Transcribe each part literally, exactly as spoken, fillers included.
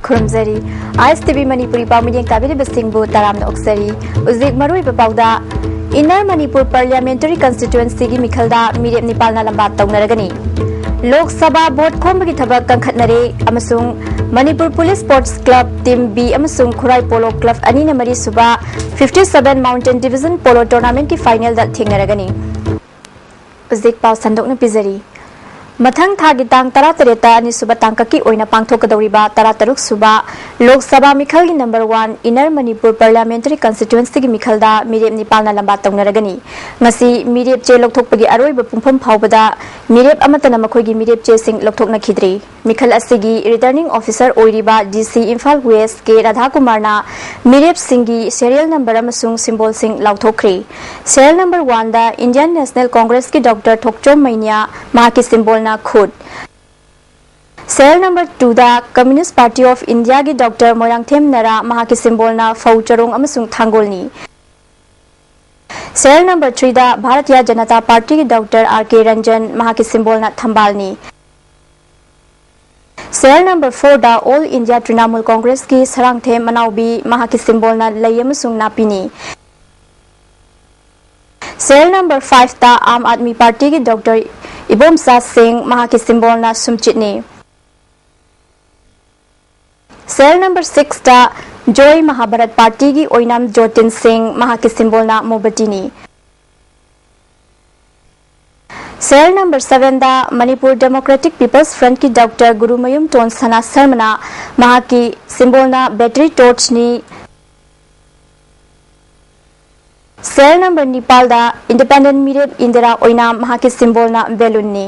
ꯈꯨꯔꯨꯝꯖꯔꯤ꯫ ꯑꯥꯏ ꯑꯦꯁ T V Manipuri ꯄꯥꯎ ꯃꯤꯠꯌꯦꯡ ꯇꯥꯕꯤꯔꯤꯕꯁꯤꯡꯕꯨ ꯇꯔꯥꯝꯅ ꯑꯣꯛꯆꯔꯤ꯫ ꯍꯧꯖꯤꯛ ꯃꯔꯨꯑꯣꯏꯕ ꯄꯥꯎꯗ, Inner Manipur Parliamentary Constituencyꯒꯤ ꯃꯤꯈꯜꯗ ꯃꯤꯔꯦꯞ ꯅꯤꯄꯥꯜꯅ ꯂꯝꯕꯥ ꯇꯧꯅꯔꯒꯅꯤ꯫ ꯂꯣꯛ ꯁꯚꯥ ꯚꯣꯠ ꯈꯣꯝꯕꯒꯤ ꯊꯕꯛ ꯀꯟꯈꯠꯅꯔꯦ ꯑꯃꯁꯨꯡ Manipur police sports club team B ꯑꯃꯁꯨꯡ ꯈꯨꯔꯥꯏ ꯄꯣꯂꯣ ꯀ꯭ꯂꯕ ꯑꯅꯤꯅ ꯃꯔꯤ ꯁꯨꯕ fifty seven Mountain Division Polo Tournamentꯀꯤ ꯐꯥꯏꯅꯦꯜꯗ ꯊꯦꯡꯅꯔꯒꯅꯤ꯫ ꯍꯧꯖꯤꯛ ꯄꯥꯎ ꯁꯟꯗꯣꯛꯅ ꯄꯤꯖꯔꯤ꯫ ꯃꯊꯪ ꯊꯥꯒꯤ ꯇꯥꯡ ꯇꯔꯥꯇꯔꯦꯠꯇ ꯑꯅꯤꯁꯨꯕ ꯇꯥꯡꯀꯛꯀꯤ ꯑꯣꯏꯅ ꯄꯥꯡꯊꯣꯛꯀꯗꯧꯔꯤꯕ ꯇꯔꯥꯇꯔꯨꯛ ꯁꯨꯕ ꯂꯣꯛ ꯁꯚꯥ ꯃꯤꯈꯜꯒꯤ number one Inner Manipur Parliamentary Constituencyꯒꯤ ꯃꯤꯈꯜꯗ ꯃꯤꯔꯦꯞ ꯅꯤꯄꯥꯜꯅ ꯂꯝꯕꯥ ꯇꯧꯅꯔꯒꯅꯤ꯫ ꯉꯁꯤ ꯃꯤꯔꯦꯞ ꯆꯦ ꯂꯧꯊꯣꯛꯄꯒꯤ ꯑꯔꯣꯏꯕ ꯄꯨꯡꯐꯝ ꯐꯥꯎꯕꯗ ꯃꯤꯔꯦꯞ ꯑꯃꯠꯇꯅ ꯃꯈꯣꯏꯒꯤ ꯃꯤꯔꯦꯞ ꯆꯦꯁꯤꯡ ꯂꯧꯊꯣꯛꯅꯈꯤꯗ꯭ꯔꯤ꯫ ꯃꯤꯈꯜ ꯑꯁꯤꯒꯤ Returning Officer ꯑꯣꯏꯔꯤꯕ D C Imphal west K ꯔꯥꯙꯥꯀꯨꯃꯥꯔꯅ ꯃꯤꯔꯦꯞꯁꯤꯡꯒꯤ serial number ꯑꯃꯁꯨꯡ symbolꯁꯤꯡ ꯂꯥꯎꯊꯣꯛꯈ꯭ꯔꯦ꯫ Serial number oneꯗ Indian National Congressꯀꯤ ꯗꯣꯛꯇꯔ ꯊꯣꯛꯆꯣꯝ ꯃꯩꯅ꯭ꯌꯥ, ꯃꯍꯥꯛꯀꯤ symbolꯅ ꯈꯨꯠ꯫ Serial number twoꯗ Communist Party of Indiaꯒꯤ ꯗꯣꯛꯇꯔ ꯃꯣꯏꯔꯥꯡꯊꯦꯝ ꯅꯔꯥ, ꯃꯍꯥꯛꯀꯤ symbolꯅ ꯐꯧ ꯆꯔꯣꯡ ꯑꯃꯁꯨꯡ ꯊꯥꯡꯒꯣꯜꯅꯤ꯫ Serial number threeꯗ Bharatiya Janata Partyꯒꯤ ꯗꯣꯛꯇꯔ ꯑꯥꯔ ꯀꯦ ꯔꯟꯖꯟ, ꯃꯍꯥꯛꯀꯤ symbolꯅ ꯊꯝꯕꯥꯜꯅꯤ꯫ Serial number fourꯗ All India Trinamool Congressꯀꯤ Sarangthem ꯃꯅꯥꯎꯕꯤ, ꯃꯍꯥꯛꯀꯤ symbolꯅ ꯂꯩ ꯑꯃꯁꯨꯡ ꯅꯥꯄꯤꯅꯤ꯫ Serial number fiveꯇ Aam Aadmi Partyꯒꯤ ꯗꯣꯛꯇꯔ ꯏꯕꯣꯝꯆꯥ ꯁꯤꯡ, ꯃꯍꯥꯛꯀꯤ symbolꯅ ꯁꯨꯝꯆꯤꯠꯅꯤ꯫ Serial number sixꯇ Joy Mahabharat Partyꯒꯤ ꯑꯣꯏꯅꯝ Jotin Singh, ꯃꯍꯥꯛꯀꯤ symbolꯅ ꯃꯣꯕꯇꯤꯅꯤ꯫ Serial number sevenꯗ Manipur Democratic People's Frontꯀꯤ ꯗꯣꯛꯇꯔ ꯒꯨꯔꯨꯃꯌꯨꯝ ꯇꯣꯟꯁꯅꯥ ꯁꯔꯃꯅ, ꯃꯍꯥꯛꯀꯤ symbolꯅ battery torchꯅꯤ꯫ Serial number ꯅꯤꯄꯥꯜꯗ Independent ꯃꯤꯔꯦꯞ ꯏꯟꯗꯤꯔꯥ ꯑꯣꯏꯅꯥꯝ, ꯃꯍꯥꯛꯀꯤ symbolꯅ balloonꯅꯤ꯫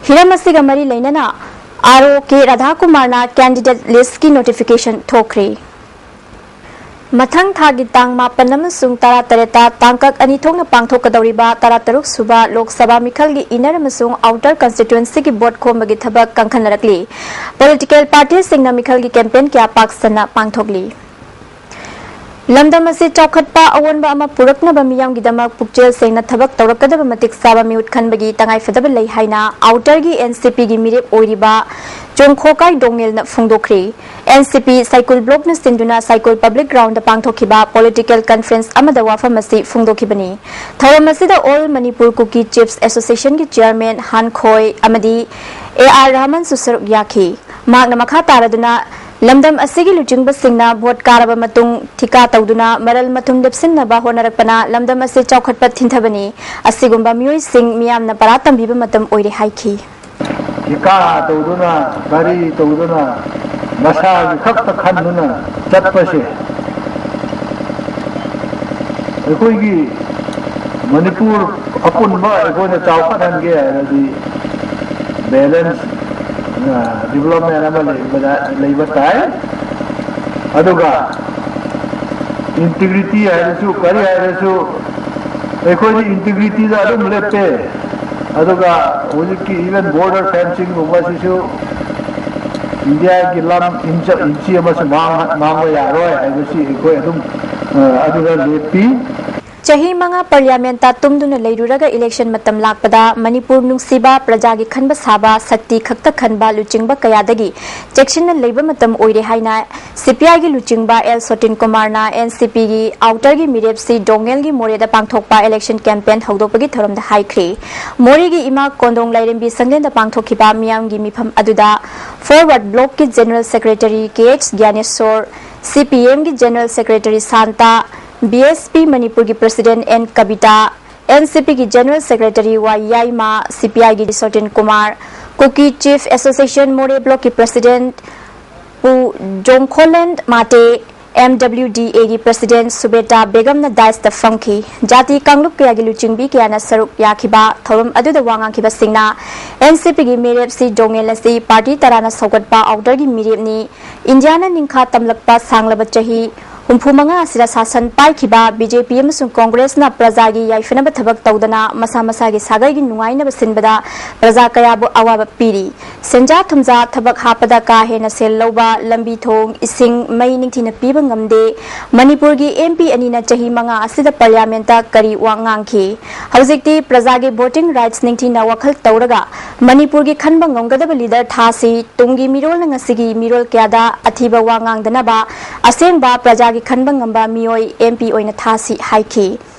ꯍꯤꯔꯝ ꯑꯁꯤꯒ ꯃꯔꯤ ꯂꯩꯅꯅ ꯑꯥꯔ ꯑꯣ ꯀꯦ ꯔꯥꯙꯥꯀꯨꯃꯥꯔꯅ candidate listꯀꯤ notification ꯊꯣꯛꯈ꯭ꯔꯦ꯫ ꯃꯊꯪ ꯊꯥꯒꯤ ꯇꯥꯡ ꯃꯥꯄꯟ ꯑꯃꯁꯨꯡ ꯇꯔꯥꯇꯔꯦꯠꯇ ꯇꯥꯡꯀꯛ ꯑꯅꯤ ꯊꯣꯛꯅ ꯄꯥꯡꯊꯣꯛꯀꯗꯧꯔꯤꯕ ꯇꯔꯥꯇꯔꯨꯛ ꯁꯨꯕ ꯂꯣꯛ ꯁꯚꯥ ꯃꯤꯈꯜꯒꯤ Inner ꯑꯃꯁꯨꯡ Outer Constituencyꯒꯤ ꯚꯣꯠ ꯈꯣꯝꯕꯒꯤ ꯊꯕꯛ ꯀꯟꯈꯠꯅꯔꯛꯂꯤ꯫ Political partyꯁꯤꯡꯅ ꯃꯤꯈꯜꯒꯤ campaign ꯀꯌꯥ ꯄꯥꯛ ꯁꯟꯅ ꯄꯥꯡꯊꯣꯛꯂꯤ꯫ ꯂꯝꯗꯝ ꯑꯁꯤ ꯆꯥꯎꯈꯠꯄ ꯑꯑꯣꯟꯕ ꯑꯃ ꯄꯨꯔꯛꯅꯕ ꯃꯤꯌꯥꯝꯒꯤꯗꯃꯛ ꯄꯨꯛꯆꯦꯜ ꯁꯦꯡꯅ ꯊꯕꯛ ꯇꯧꯔꯛꯀꯗꯕ ꯃꯇꯤꯛ ꯆꯥꯕ ꯃꯤꯍꯨꯠ ꯈꯟꯕꯒꯤ ꯇꯉꯥꯏꯐꯗꯕ ꯂꯩ ꯍꯥꯏꯅ ꯑꯥꯎꯇꯔꯒꯤ ꯑꯦꯟ ꯁꯤ ꯄꯤꯒꯤ ꯃꯤꯔꯦꯞ ꯑꯣꯏꯔꯤꯕ ꯆꯣꯡꯈꯣꯀꯥꯏ ꯗꯣꯡꯉꯦꯜꯅ ꯐꯣꯡꯗꯣꯛꯈ꯭ꯔꯤ꯫ ꯑꯦꯟ ꯁꯤ ꯄꯤ ꯁꯥꯏꯀꯨꯜ ꯕ꯭ꯂꯣꯛꯅ ꯁꯤꯟꯗꯨꯅ ꯁꯥꯏꯀꯨꯜ ꯄꯕ꯭ꯂꯤꯛ ꯒ꯭ꯔꯥꯎꯟꯗ ꯄꯥꯡꯊꯣꯛꯈꯤꯕ ꯄꯣꯂꯤꯇꯤꯀꯦꯜ ꯀꯟꯐꯔꯦꯟꯁ ꯑꯃꯗ ꯋꯥꯐꯝ ꯑꯁꯤ ꯐꯣꯡꯗꯣꯛꯈꯤꯕꯅꯤ꯫ ꯊꯧꯔꯝ ꯑꯁꯤꯗ ꯑꯣꯜ ꯃꯅꯤꯄꯨꯔ ꯀꯨꯀꯤ ꯆꯤꯐꯁ ꯑꯦꯁꯣꯁꯤꯌꯦꯁꯟꯒꯤ ꯆꯤꯌꯔꯃꯦꯟ ꯍꯥꯟ ꯈꯣꯏ ꯑꯃꯗꯤ ꯑꯦ ꯑꯥꯔ ꯔꯍꯃꯟꯁꯨ ꯁꯔꯨꯛ ꯌꯥꯈꯤ꯫ ꯃꯍꯥꯛꯅ ꯃꯈꯥ ꯇꯥꯔꯗꯨꯅ ꯂꯝꯗꯝ ꯑꯁꯤꯒꯤ ꯂꯨꯆꯤꯡꯕꯁꯤꯡꯅ ꯚꯣꯠ ꯀꯥꯔꯕ ꯃꯇꯨꯡ ꯊꯤꯀꯥ ꯇꯧꯗꯨꯅ ꯃꯔꯜ ꯃꯊꯨꯝ ꯂꯦꯞꯁꯤꯟꯅꯕ ꯍꯣꯠꯅꯔꯛꯄꯅ ꯂꯝꯗꯝ ꯑꯁꯤ ꯆꯥꯎꯈꯠꯄ ꯊꯤꯟꯊꯕꯅꯤ꯫ ꯑꯁꯤꯒꯨꯝꯕ ꯃꯤꯑꯣꯏꯁꯤꯡ ꯃꯤꯌꯥꯝꯅ ꯄꯔꯥ ꯇꯝꯕꯤꯕ ꯃꯇꯝ ꯑꯣꯏꯔꯦ ꯍꯥꯏꯈꯤ꯫ ꯊꯤꯀꯥ ꯇꯧꯗꯨꯅ, ꯒꯥꯔꯤ ꯇꯧꯗꯨꯅ, ꯃꯁꯥꯒꯤ ꯈꯛꯇ ꯈꯟꯗꯨꯅ ꯆꯠꯄꯁꯦ ꯑꯩꯈꯣꯏꯒꯤ ꯃꯅꯤꯄꯨꯔ ꯑꯄꯨꯟꯕ ꯑꯩꯈꯣꯏꯅ ꯆꯥꯎꯈꯠꯍꯟꯒꯦ ꯍꯥꯏꯔꯗꯤ ꯕꯦꯂꯦꯟꯁ ꯗꯤꯕꯂꯞꯃꯦꯟ ꯑꯃ ꯂꯩꯕꯗ, ꯂꯩꯕ ꯇꯥꯏ꯫ ꯑꯗꯨꯒ ꯏꯟꯇꯤꯒ꯭ꯔꯤꯇꯤ ꯍꯥꯏꯔꯁꯨ, ꯀꯔꯤ ꯍꯥꯏꯔꯁꯨ, ꯑꯩꯈꯣꯏꯗꯤ ꯏꯟꯇꯤꯒ꯭ꯔꯤꯇꯤꯗ ꯑꯗꯨꯝ ꯂꯦꯞꯄꯦ꯫ ꯑꯗꯨꯒ ꯍꯧꯖꯤꯛꯀꯤ ꯏꯚꯟ ꯕꯣꯔꯗꯔ ꯐꯦꯟꯁꯤꯡꯒꯨꯝꯕꯁꯤꯁꯨ ꯏꯟꯗꯤꯌꯥꯒꯤ ꯂꯝ ꯏꯟꯆ-, ꯏꯟꯆꯤ ꯑꯃꯁꯨ ꯃꯥꯡ-, ꯃꯥꯡꯕ ꯌꯥꯔꯣꯏ ꯍꯥꯏꯕꯁꯤ ꯑꯩꯈꯣꯏ ꯑꯗꯨꯝ, ꯑ, ꯑꯗꯨꯗ ꯂꯦꯞꯄꯤ꯫ ꯆꯍꯤ ꯃꯉꯥ ꯄꯥꯔꯂꯤꯌꯥꯃꯦꯟꯇ ꯇꯨꯝꯗꯨꯅ ꯂꯩꯔꯨꯔꯒ ꯏꯂꯦꯛꯁꯟ ꯃꯇꯝ ꯂꯥꯛꯄꯗ ꯃꯅꯤꯄꯨꯔ ꯅꯨꯡꯁꯤꯕ, ꯄ꯭ꯔꯖꯥꯒꯤ ꯈꯟꯕ ꯁꯥꯕ, ꯁꯛꯇꯤ ꯈꯛꯇ ꯈꯟꯕ ꯂꯨꯆꯤꯡꯕ ꯀꯌꯥꯗꯒꯤ ꯆꯦꯛꯁꯤꯟꯅ ꯂꯩꯕ ꯃꯇꯝ ꯑꯣꯏꯔꯦ ꯍꯥꯏꯅ ꯁꯤ ꯄꯤ ꯑꯥꯏꯒꯤ ꯂꯨꯆꯤꯡꯕ ꯑꯦꯜ ꯁꯣꯇꯤꯟ ꯀꯨꯃꯥꯔꯅ ꯑꯦꯟ ꯁꯤ ꯄꯤꯒꯤ ꯑꯥꯎꯇꯔꯒꯤ ꯃꯤꯔꯦꯞ ꯁꯤ ꯗꯣꯡꯉꯦꯜꯒꯤ ꯃꯣꯔꯦꯗ ꯄꯥꯡꯊꯣꯛꯄ ꯏꯂꯦꯛꯁꯟ ꯀꯦꯝꯄꯦꯟ ꯍꯧꯗꯣꯛꯄꯒꯤ ꯊꯧꯔꯝꯗ ꯍꯥꯏꯈ꯭ꯔꯦ꯫ ꯃꯣꯔꯦꯒꯤ ꯏꯃꯥ ꯀꯣꯟꯗꯣꯡ ꯂꯥꯏꯔꯦꯝꯕꯤ ꯁꯪꯂꯦꯟꯗ ꯄꯥꯡꯊꯣꯛꯈꯤꯕ ꯃꯤꯌꯥꯝꯒꯤ ꯃꯤꯐꯝ ꯑꯗꯨꯗ ꯐꯣꯔꯋꯥꯔꯗ ꯕ꯭ꯂꯣꯛꯀꯤ ꯖꯦꯅꯔꯦꯜ ꯁꯦꯀ꯭ꯔꯦꯇꯔꯤ ꯀꯦ ꯑꯩꯆ ꯒ꯭ꯌꯥꯅꯦꯁꯣꯔ, ꯁꯤ ꯄꯤ ꯑꯦꯝꯒꯤ general secretary Santa, B S P ꯃꯅꯤꯄꯨꯔꯒꯤ president and Kavita, N C ꯄꯤꯒꯤ ꯖꯦꯅꯔꯦꯜ ꯁꯦꯀ꯭ꯔꯦꯇꯔꯤ ꯋꯥꯏ ꯌꯥꯏꯃ, ꯁꯤ ꯄꯤ ꯑꯥꯏꯒꯤ ꯁꯣꯇꯤꯟ ꯀꯨꯃꯥꯔ, ꯀꯨꯀꯤ ꯆꯤꯐ ꯑꯦꯁꯣꯁꯤꯌꯦꯁꯟ ꯃꯣꯔꯦ ꯕ꯭ꯂꯣꯛꯀꯤ ꯄ꯭ꯔꯁꯤꯗꯦꯟ ꯄꯨ ꯖꯣꯡꯈꯣꯂꯦꯟ ꯃꯥꯇꯦ, ꯑꯦꯝ ꯗꯕ꯭ꯂꯤꯎ ꯗꯤ ꯑꯦꯒꯤ ꯄ꯭ꯔꯁꯤꯗꯦꯟ ꯁꯨꯕꯦꯇꯥ ꯕꯦꯒꯝꯅ ꯗꯥꯏꯁꯇ ꯐꯝꯈꯤ꯫ ꯖꯥꯇꯤ ꯀꯥꯡꯂꯨꯞ ꯀꯌꯥꯒꯤ ꯂꯨꯆꯤꯡꯕꯤ ꯀꯌꯥꯅ ꯁꯔꯨꯛ ꯌꯥꯈꯤꯕ ꯊꯧꯔꯝ ꯑꯗꯨꯗ ꯋꯥ ꯉꯥꯡꯈꯤꯕꯁꯤꯡꯅ ꯑꯦꯟ ꯁꯤ ꯄꯤꯒꯤ ꯃꯤꯔꯦꯞ ꯁꯤ ꯗꯣꯡꯉꯦꯜ ꯑꯁꯤ ꯄꯥꯔꯇꯤ ꯇꯔꯥꯅ ꯁꯧꯒꯠꯄ ꯑꯥꯎꯇꯔꯒꯤ ꯃꯤꯔꯦꯞꯅꯤ꯫ ꯏꯟꯗꯤꯌꯥꯅ ꯅꯤꯡꯈꯥ ꯇꯝꯂꯛꯄ ꯁꯥꯡꯂꯕ ꯆꯍꯤ ꯍꯨꯝꯐꯨ ꯃꯉꯥ ꯑꯁꯤꯗ ꯁꯥꯁꯟ ꯄꯥꯏꯈꯤꯕ ꯕꯤ ꯖꯦ ꯄꯤ ꯑꯃꯁꯨꯡ ꯀꯣꯡꯒ꯭ꯔꯦꯁꯅ ꯄ꯭ꯔꯖꯥꯒꯤ ꯌꯥꯏꯐꯅꯕ ꯊꯕꯛ ꯇꯧꯗꯅ ꯃꯁꯥ ꯃꯁꯥꯒꯤ ꯁꯥꯒꯩꯒꯤ ꯅꯨꯡꯉꯥꯏꯅꯕ ꯁꯤꯟꯕꯗ ꯄ꯭ꯔꯖꯥ ꯀꯌꯥꯕꯨ ꯑꯋꯥꯕ ꯄꯤꯔꯤ꯫ ꯁꯦꯟꯖꯥ ꯊꯨꯝꯖꯥ ꯊꯕꯛ ꯍꯥꯞꯄꯗ ꯀꯥ ꯍꯦꯟꯅ ꯁꯦꯜ ꯂꯧꯕ, ꯂꯝꯕꯤ ꯊꯣꯡ, ꯏꯁꯤꯡ, ꯃꯩ ꯅꯤꯡꯊꯤꯅ ꯄꯤꯕ ꯉꯝꯗꯦ꯫ ꯃꯅꯤꯄꯨꯔꯒꯤ ꯑꯦꯝ ꯄꯤ ꯑꯅꯤꯅ ꯆꯍꯤ ꯃꯉꯥ ꯑꯁꯤꯗ ꯄꯥꯔꯂꯤꯌꯥꯃꯦꯟꯠꯇ ꯀꯔꯤ ꯋꯥ ꯉꯥꯡꯈꯤ? ꯍꯧꯖꯤꯛꯇꯤ ꯄ꯭ꯔꯖꯥꯒꯤ ꯚꯣꯇꯤꯡ ꯔꯥꯏꯠꯁ ꯅꯤꯡꯊꯤꯅ ꯋꯥꯈꯜ ꯇꯧꯔꯒ ꯃꯅꯤꯄꯨꯔꯒꯤ ꯈꯟꯕ ꯉꯝꯒꯗꯕ ꯂꯤꯗꯔ ꯊꯥꯁꯤ꯫ ꯇꯨꯡꯒꯤ ꯃꯤꯔꯣꯜꯅ ꯉꯁꯤꯒꯤ ꯃꯤꯔꯣꯜ ꯀꯌꯥꯗ ꯑꯊꯤꯕ ꯋꯥ ꯉꯥꯡꯗꯅꯕ ꯑꯁꯦꯡꯕ ꯄ꯭ꯔꯖꯥꯒꯤ ꯈꯟꯕ ꯉꯝꯕ ꯃꯤꯑꯣꯏ ꯑꯦꯝ ꯄꯤ ꯑꯣꯏꯅ ꯊꯥꯁꯤ ꯍꯥꯏꯈꯤ꯫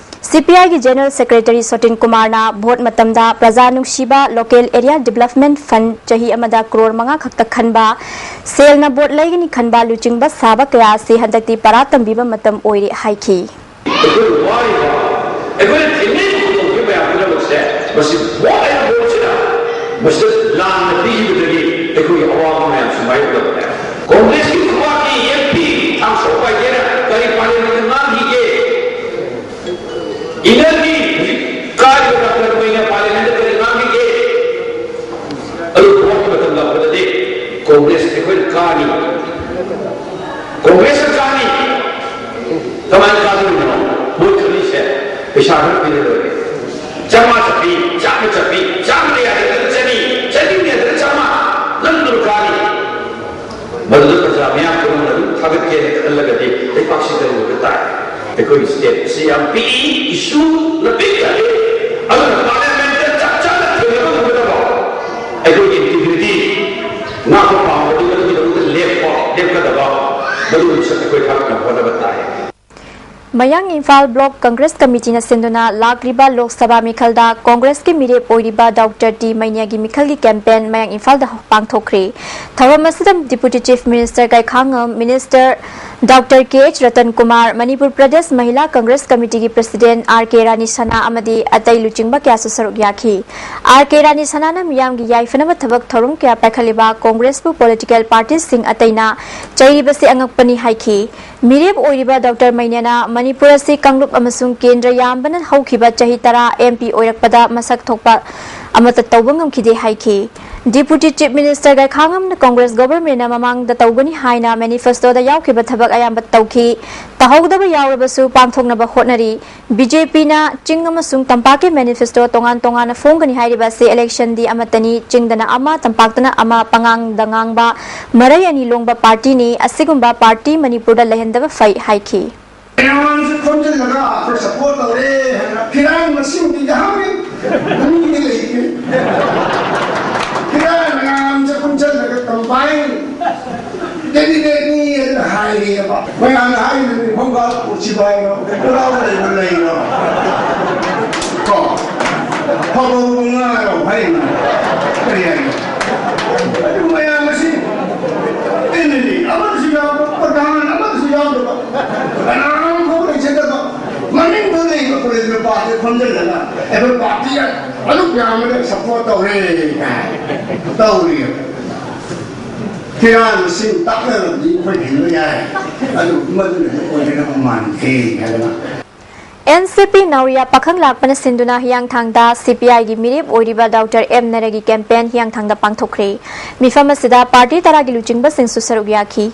ꯁꯤ ꯄꯤ ꯑꯥꯏꯒꯤ ꯖꯦꯅꯔꯦꯜ ꯁꯦꯀ꯭ꯔꯦꯇꯔꯤ ꯁꯣꯇꯤꯟ ꯀꯨꯃꯥꯔꯅ ꯚꯣꯠ ꯃꯇꯝꯗ ꯄ꯭ꯔꯖꯥ ꯅꯨꯡꯁꯤꯕ ꯂꯣꯀꯦꯜ ꯑꯦꯔꯤꯌꯥ ꯗꯤꯕ꯭ꯂꯞꯃꯦꯟꯠ ꯐꯟꯗ ꯆꯍꯤ ꯑꯃꯗ ꯀ꯭ꯔꯣꯔ ꯃꯉꯥ ꯈꯛꯇ ꯈꯟꯕ, ꯁꯦꯜꯅ ꯚꯣꯠ ꯂꯩꯒꯅꯤ ꯈꯟꯕ ꯂꯨꯆꯤꯡꯕ ꯁꯥꯕ ꯀꯌꯥ ꯑꯁꯤ ꯍꯟꯗꯛꯇꯤ ꯄꯔꯥ ꯇꯝꯕꯤꯕ ꯃꯇꯝ ꯑꯣꯏꯔꯦ ꯍꯥꯏꯈꯤ꯫ ꯑꯩꯈꯣꯏꯅ ꯋꯥꯔꯤꯕ, ꯑꯩꯈꯣꯏꯅ ꯊꯦꯡꯅꯔꯤꯕ ꯈꯨꯗꯣꯡꯊꯤꯕ ꯃꯌꯥꯝ ꯄꯨꯝꯅꯃꯛꯁꯦ ꯃꯁꯤ ꯚꯣꯠ ꯍꯥꯏꯕ ꯚꯣꯠꯁꯤꯅ ꯃꯁꯤꯗ ꯂꯥꯟꯅ ꯄꯤꯈꯤꯕꯗꯒꯤ ꯑꯩꯈꯣꯏꯒꯤ ꯑꯋꯥꯕ ꯃꯌꯥꯝꯁꯤ ꯃꯥꯌꯣꯛꯅꯕꯅꯦ꯫ ꯀꯣꯡꯒ꯭ꯔꯦꯁꯀꯤ ꯈꯨꯕꯥꯛꯀꯤ ꯑꯦꯝ ꯄꯤ ꯊꯥꯡꯁꯧ ꯄꯥꯏꯀꯦꯅ ꯀꯔꯤ ꯄꯥꯔꯂꯤꯌꯥꯃꯦꯟꯠꯇ ꯉꯥꯡꯈꯤꯒꯦ? ꯏꯟꯅꯔꯒꯤ ꯍꯧꯖꯤꯛ ꯀꯥꯔꯤꯕ ꯗꯥꯛꯇꯔ ꯃꯩꯅ ꯄꯥꯔꯂꯤꯌꯥꯃꯦꯟꯠꯇ ꯀꯔꯤ ꯉꯥꯡꯈꯤꯒꯦ? ꯑꯗꯨ ꯚꯣꯠꯀꯤ ꯃꯇꯝ ꯂꯥꯛꯄꯗꯗꯤ ꯀꯣꯡꯒ꯭ꯔꯦꯁ ꯑꯩꯈꯣꯏꯅ ꯀꯥꯅꯤ, ꯀꯣꯡꯒ꯭ꯔꯦꯁꯅ ꯀꯥꯅꯤ꯫ ꯀꯃꯥꯏꯅ ꯀꯥꯗꯣꯏꯅꯣ? ꯃꯣꯏ ꯈꯜꯂꯤꯁꯦ ꯄꯩꯁꯥ ꯈꯔ ꯄꯤꯔ ꯂꯣꯏꯔꯦ꯫ ꯆꯥꯝꯃꯉꯥ ꯆꯠꯄꯤ, ꯆꯥꯝꯃ ꯆꯠꯄꯤ, ꯆꯥꯝꯃ ꯌꯥꯗ꯭ꯔꯒꯅ ꯆꯅꯤ, ꯆꯅꯤ ꯌꯥꯗ꯭ꯔꯒꯅ ꯆꯥꯝꯃꯉꯥ, ꯅꯝꯗꯨꯅ ꯀꯥꯅꯤ꯫ ꯃꯗꯨꯗ ꯄ꯭ꯔꯖꯥ ꯃꯌꯥꯝ ꯄꯨꯝꯅꯃꯛꯅ ꯑꯗꯨꯝ ꯊꯥꯒꯠꯀꯦꯅ ꯈꯜꯂꯒꯗꯤ ꯂꯩꯕꯥꯛꯁꯤ ꯀꯔꯤꯒꯨꯝꯕ ꯇꯥꯏ꯫ ꯑꯩꯈꯣꯏꯒꯤ ꯁ꯭ꯇꯦꯠꯁꯤ ꯌꯥꯝ ꯄꯤꯛꯏ, ꯏꯁꯨ ꯂꯝꯕꯤꯛ ꯊꯜꯂꯤ꯫ ꯑꯗꯨꯅ ꯄꯥꯔꯂꯤꯌꯥꯃꯦꯟꯠꯇ ꯆꯞ ꯆꯥꯅ ꯊꯦꯡꯅꯕ ꯉꯝꯒꯗꯕ, ꯑꯩꯈꯣꯏꯒꯤ ꯏꯟꯇꯤꯒ꯭ꯔꯤꯇꯤ ꯉꯥꯛꯄ ꯄꯥꯝꯕꯗꯤ ꯃꯗꯨꯒꯤꯗꯃꯛꯇ ꯂꯦꯞꯄ, ꯂꯦꯞꯀꯗꯕ, ꯃꯗꯨꯒꯤ ꯃꯁꯛ ꯑꯩꯈꯣꯏ ꯊꯥꯛꯅ ꯍꯣꯠꯅꯕ ꯇꯥꯏ꯫ ꯃꯌꯥꯡ ꯏꯝꯐꯥꯜ ꯕ꯭ꯂꯣꯛ ꯀꯪꯒ꯭ꯔꯦꯁ ꯀꯃꯤꯇꯤꯅ ꯁꯤꯟꯗꯨꯅ ꯂꯥꯛꯂꯤꯕ ꯂꯣꯛ ꯁꯚꯥ ꯃꯤꯈꯜꯗ ꯀꯪꯒ꯭ꯔꯦꯁꯀꯤ ꯃꯤꯔꯦꯞ ꯑꯣꯏꯔꯤꯕ ꯗꯥꯛꯇꯔ ꯇꯤ ꯃꯩꯅ꯭ꯌꯥꯒꯤ ꯃꯤꯈꯜꯒꯤ ꯀꯦꯝꯄꯦꯟ ꯃꯌꯥꯡ ꯏꯝꯐꯥꯜꯗ ꯄꯥꯡꯊꯣꯛꯈ꯭ꯔꯦ꯫ ꯊꯧꯔꯝ ꯑꯁꯤꯗ deputy chief minister Gaikhangam, minister doctor K H Ratan Kumar, Manipur Pradesh Mahila Congress ꯀꯃꯤꯇꯤꯒꯤ president R K Rani Sana ꯑꯃꯗꯤ ꯑꯇꯩ ꯂꯨꯆꯤꯡꯕ ꯀꯌꯥꯁꯨ ꯁꯔꯨꯛ ꯌꯥꯈꯤ꯫ ꯑꯥꯔ ꯀꯦ ꯔꯥꯅꯤ ꯁꯅꯥꯅ ꯃꯤꯌꯥꯝꯒꯤ ꯌꯥꯏꯐꯅꯕ ꯊꯕꯛ ꯊꯧꯔꯝ ꯀꯌꯥ ꯄꯥꯏꯈꯠꯂꯤꯕ ꯀꯪꯒ꯭ꯔꯦꯁꯄꯨ ꯄꯣꯂꯤꯇꯤꯀꯦꯜ ꯄꯥꯔꯇꯤꯁꯤꯡ ꯑꯇꯩꯅ ꯆꯩꯔꯤꯕꯁꯤ ꯑꯉꯛꯄꯅꯤ ꯍꯥꯏꯈꯤ꯫ ꯃꯤꯔꯦꯞ ꯑꯣꯏꯔꯤꯕ ꯗꯥꯛꯇꯔ ꯃꯩꯅ꯭ꯌꯥꯅ ꯃꯅꯤꯄꯨꯔ ꯑꯁꯤ ꯀꯥꯡꯂꯨꯞ ꯑꯃꯁꯨꯡ ꯀꯦꯟꯗ꯭ꯔ ꯌꯥꯝꯕꯅ ꯍꯧꯈꯤꯕ ꯆꯍꯤ ꯇꯔꯥ ꯑꯦꯝ ꯄꯤ ꯑꯣꯏꯔꯛꯄꯗ ꯃꯁꯛ ꯊꯣꯛꯄ ꯑꯃꯠꯇ ꯇꯧꯕ ꯉꯝꯈꯤꯗꯦ ꯍꯥꯏꯈꯤ꯫ Deputy Chief Minister ꯒꯥꯏꯈꯥꯉꯝꯅ Congress government ꯅ ꯃꯃꯥꯡꯗ ꯇꯧꯒꯅꯤ ꯍꯥꯏꯅ manifesto ꯗ ꯌꯥꯎꯈꯤꯕ ꯊꯕꯛ ꯑꯌꯥꯝꯕ ꯇꯧꯈꯤ꯫ ꯇꯧꯍꯧꯗꯕ ꯌꯥꯎꯔꯕꯁꯨ ꯄꯥꯡꯊꯣꯛꯅꯕ ꯍꯣꯠꯅꯔꯤ꯫ B J P ꯅ ꯆꯤꯡ ꯑꯃꯁꯨꯡ ꯇꯝꯄꯥꯛꯀꯤ manifesto ꯇꯣꯉꯥꯟ ꯇꯣꯉꯥꯟꯅ ꯐꯣꯡꯒꯅꯤ ꯍꯥꯏꯔꯤꯕ ꯑꯁꯤ election ꯗꯤ ꯑꯃꯠꯇꯅꯤ꯫ ꯆꯤꯡꯗꯅ ꯑꯃ, ꯇꯝꯄꯥꯛꯇꯅ ꯑꯃ, ꯄꯉꯥꯡꯗ ꯉꯥꯡꯕ, ꯃꯔꯩ ꯑꯅꯤ ꯂꯣꯡꯕ party ꯅꯤ꯫ ꯑꯁꯤꯒꯨꯝꯕ party ꯃꯅꯤꯄꯨꯔꯗ ꯂꯩꯍꯟꯗꯕ ꯐꯩ ꯍꯥꯏꯈꯤ꯫ ꯃꯌꯥꯝꯁꯨ ꯈꯣꯝꯖꯤꯜꯂꯒ ꯑꯩꯈꯣꯏ support ꯇꯧꯔꯦ ꯍꯥꯏꯅ ꯐꯤꯔꯥꯟ ꯃꯁꯤꯡꯗꯤ ꯌꯥꯝꯃꯤ꯫ ꯃꯤꯗꯤ ꯂꯩꯇꯦ꯫ ꯐꯤꯔꯥꯟ ꯃꯌꯥꯝꯁꯦ ꯄꯨꯟꯁꯤꯜꯂꯒ combine candidate ꯅꯤ ꯍꯥꯏꯅ ꯍꯥꯏꯔꯦꯕ꯫ ꯃꯌꯥꯝꯅ ꯍꯥꯏꯔꯤꯕꯅꯤ, "ꯍꯣꯡꯒꯥ ꯁꯤꯐꯥꯏꯔꯣ? ꯄꯨꯔꯥ ꯂꯩꯕ ꯂꯩꯔꯣ? ꯀꯣ? ꯐꯕꯧ ꯉꯥꯔꯣ?" ꯍꯥꯏꯔꯤꯕꯅꯤ꯫ ꯀꯔꯤ ꯍꯥꯏꯅꯣ? ꯑꯗꯨ ꯃꯌꯥꯝ ꯑꯁꯤ ꯑꯦꯝ ꯑꯦꯜ ꯑꯦ ꯑꯃꯁꯨ ꯌꯥꯎꯕ, ꯄ꯭ꯔꯙꯥꯟ ꯑꯃꯁꯨ ꯌꯥꯎꯗꯕ, ꯀꯅꯥꯝꯐꯥꯎ ꯂꯩꯖꯗꯕ, ꯃꯃꯤꯡꯗꯣ ꯂꯩꯕ ꯄꯨꯂꯤꯁ ꯅꯨꯄꯥꯁꯦ ꯈꯣꯝꯖꯤꯜꯂꯒ ꯑꯩꯈꯣꯏ party ꯑꯗꯨꯛ ꯌꯥꯝꯕꯗ support ꯇꯧꯔꯦ ꯀꯥꯏ ꯇꯧꯔꯤ꯫ ꯐꯤꯔꯥꯟꯁꯤꯡ ꯇꯥꯛꯅꯔꯕꯗꯤ ꯑꯩꯈꯣꯏ ꯍꯤꯡꯕ ꯌꯥꯏ, ꯑꯗꯨ ꯃꯗꯨꯅꯗꯤ ꯑꯣꯏꯒꯗꯕ ꯃꯥꯟꯗꯦ ꯍꯥꯏꯗꯅ꯫ N C P ꯅꯥꯎꯔꯤꯌꯥ ꯄꯥꯈꯪ ꯂꯥꯛꯄꯅ ꯁꯤꯟꯗꯨꯅ ꯍꯤꯌꯥꯡꯊꯥꯡꯗ C P I ꯒꯤ ꯃꯤꯔꯦꯞ ꯑꯣꯏꯔꯤꯕ Doctor M ꯅꯔꯒꯤ campaign ꯍꯤꯌꯥꯡꯊꯥꯡꯗ ꯄꯥꯡꯊꯣꯛꯈ꯭ꯔꯦ꯫ ꯃꯤꯐꯝ ꯑꯁꯤꯗ party ꯇꯔꯥꯒꯤ ꯂꯨꯆꯤꯡꯕꯁꯤꯡꯁꯨ ꯁꯔꯨꯛ ꯌꯥꯈꯤ꯫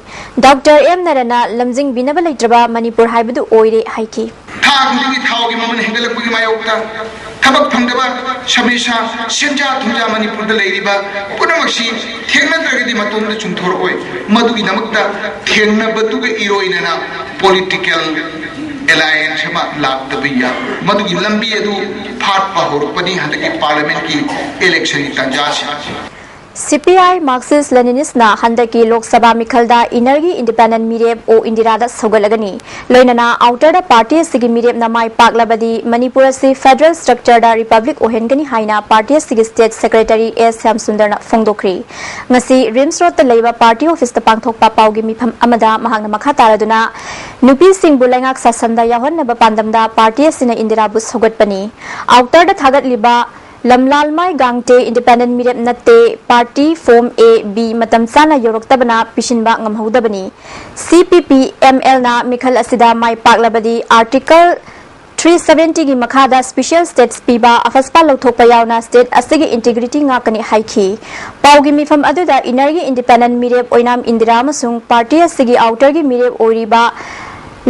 Doctor M ꯅꯔꯅ ꯂꯝꯖꯤꯡꯕꯤꯅꯕ ꯂꯩꯇ꯭ꯔꯕ ꯃꯅꯤꯄꯨꯔ ꯍꯥꯏꯕꯗꯨ ꯑꯣꯏꯔꯦ ꯍꯥꯏꯈꯤ꯫ ꯊꯥ ꯈꯨꯗꯤꯡꯒꯤ ꯊꯥꯎꯒꯤ ꯃꯃꯜ ꯍꯦꯟꯒꯠꯂꯛꯄꯒꯤ ꯃꯥꯌꯣꯛꯇ ꯊꯕꯛ ꯐꯪꯗꯕ, ꯁꯃꯁ꯭ꯌꯥ, ꯁꯦꯟꯖꯥ ꯊꯨꯝꯖꯥ ꯃꯅꯤꯄꯨꯔꯗ ꯂꯩꯔꯤꯕ ꯄꯨꯝꯅꯃꯛꯁꯤ ꯊꯦꯡꯅꯗ꯭ꯔꯒꯗꯤ ꯃꯇꯣꯝꯇ ꯆꯨꯝꯊꯣꯔꯛꯑꯣꯏ꯫ ꯃꯗꯨꯒꯤꯗꯃꯛꯇ ꯊꯦꯡꯅꯕꯗꯨꯒ ꯏꯔꯣꯏꯅꯅ political alliance ꯑꯃ ꯂꯥꯛꯇꯕ ꯌꯥꯔꯣꯏ꯫ ꯃꯗꯨꯒꯤ ꯂꯝꯕꯤ ꯑꯗꯨ ꯐꯥꯠꯄ ꯍꯧꯔꯛꯄꯅꯤ ꯍꯟꯗꯛꯀꯤ parliament ꯀꯤ election ꯒꯤ ꯇꯥꯟꯖꯥꯁꯤꯗ꯫ C P I Marxist Leninist ꯅ ꯍꯟꯗꯛꯀꯤ ꯂꯣꯛ ꯁꯚꯥ ꯃꯤꯈꯜꯗ ꯏꯟꯅꯔꯒꯤ independent ꯃꯤꯔꯦꯞ ꯑꯣ ꯏꯟꯗꯤꯔꯥꯗ ꯁꯧꯒꯠꯂꯒꯅꯤ꯫ ꯂꯣꯏꯅꯅ outer ꯗ party ꯑꯁꯤꯒꯤ ꯃꯤꯔꯦꯞꯅ ꯃꯥꯏ ꯄꯥꯛꯂꯕꯗꯤ ꯃꯅꯤꯄꯨꯔ ꯑꯁꯤ federal structure ꯗ republic ꯑꯣꯏꯍꯟꯒꯅꯤ ꯍꯥꯏꯅ party ꯑꯁꯤꯒꯤ state secretary S ꯁ꯭ꯌꯥꯝꯁꯨꯟꯗꯔꯅ ꯐꯣꯡꯗꯣꯛꯈ꯭ꯔꯤ꯫ ꯉꯁꯤ RIMS Road ꯇ ꯂꯩꯕ party office ꯇ ꯄꯥꯡꯊꯣꯛꯄ ꯄꯥꯎꯒꯤ ꯃꯤꯐꯝ ꯑꯃꯗ ꯃꯍꯥꯛꯅ ꯃꯈꯥ ꯇꯥꯔꯗꯨꯅ ꯅꯨꯄꯤꯁꯤꯡꯕꯨ ꯂꯩꯉꯥꯛ ꯁꯥꯁꯟꯗ ꯌꯥꯎꯍꯟꯅꯕ ꯄꯥꯟꯗꯝꯗ party ꯑꯁꯤꯅ ꯏꯟꯗꯤꯔꯥꯕꯨ ꯁꯧꯒꯠꯄꯅꯤ꯫ Outer ꯗ ꯊꯥꯒꯠꯂꯤꯕ ꯂꯝꯂꯥꯜꯃꯥꯏ ꯒꯥꯡꯇꯦ independent ꯃꯤꯔꯦꯞ ꯅꯠꯇꯦ, party form A, B ꯃꯇꯝ ꯆꯥꯅ ꯌꯧꯔꯛꯇꯕꯅ ꯄꯤꯁꯤꯟꯕ ꯉꯝꯍꯧꯗꯕꯅꯤ꯫ C P P M L ꯅ ꯃꯤꯈꯜ ꯑꯁꯤꯗ ꯃꯥꯏ ꯄꯥꯛꯂꯕꯗꯤ Article Pre seventy ꯒꯤ ꯃꯈꯥꯗ special status ꯄꯤꯕ ꯑꯐꯁꯄꯥ ꯂꯧꯊꯣꯛꯄ ꯌꯥꯎꯅ state ꯑꯁꯤꯒꯤ integrity ꯉꯥꯛꯀꯅꯤ ꯍꯥꯏꯈꯤ꯫ ꯄꯥꯎꯒꯤ ꯃꯤꯐꯝ ꯑꯗꯨꯗ inner ꯒꯤ independent ꯃꯤꯔꯦꯞ ꯑꯣꯏꯅꯥꯝ ꯏꯟꯗꯤꯔꯥ ꯑꯃꯁꯨꯡ party ꯑꯁꯤꯒꯤ outer ꯒꯤ ꯃꯤꯔꯦꯞ ꯑꯣꯏꯔꯤꯕ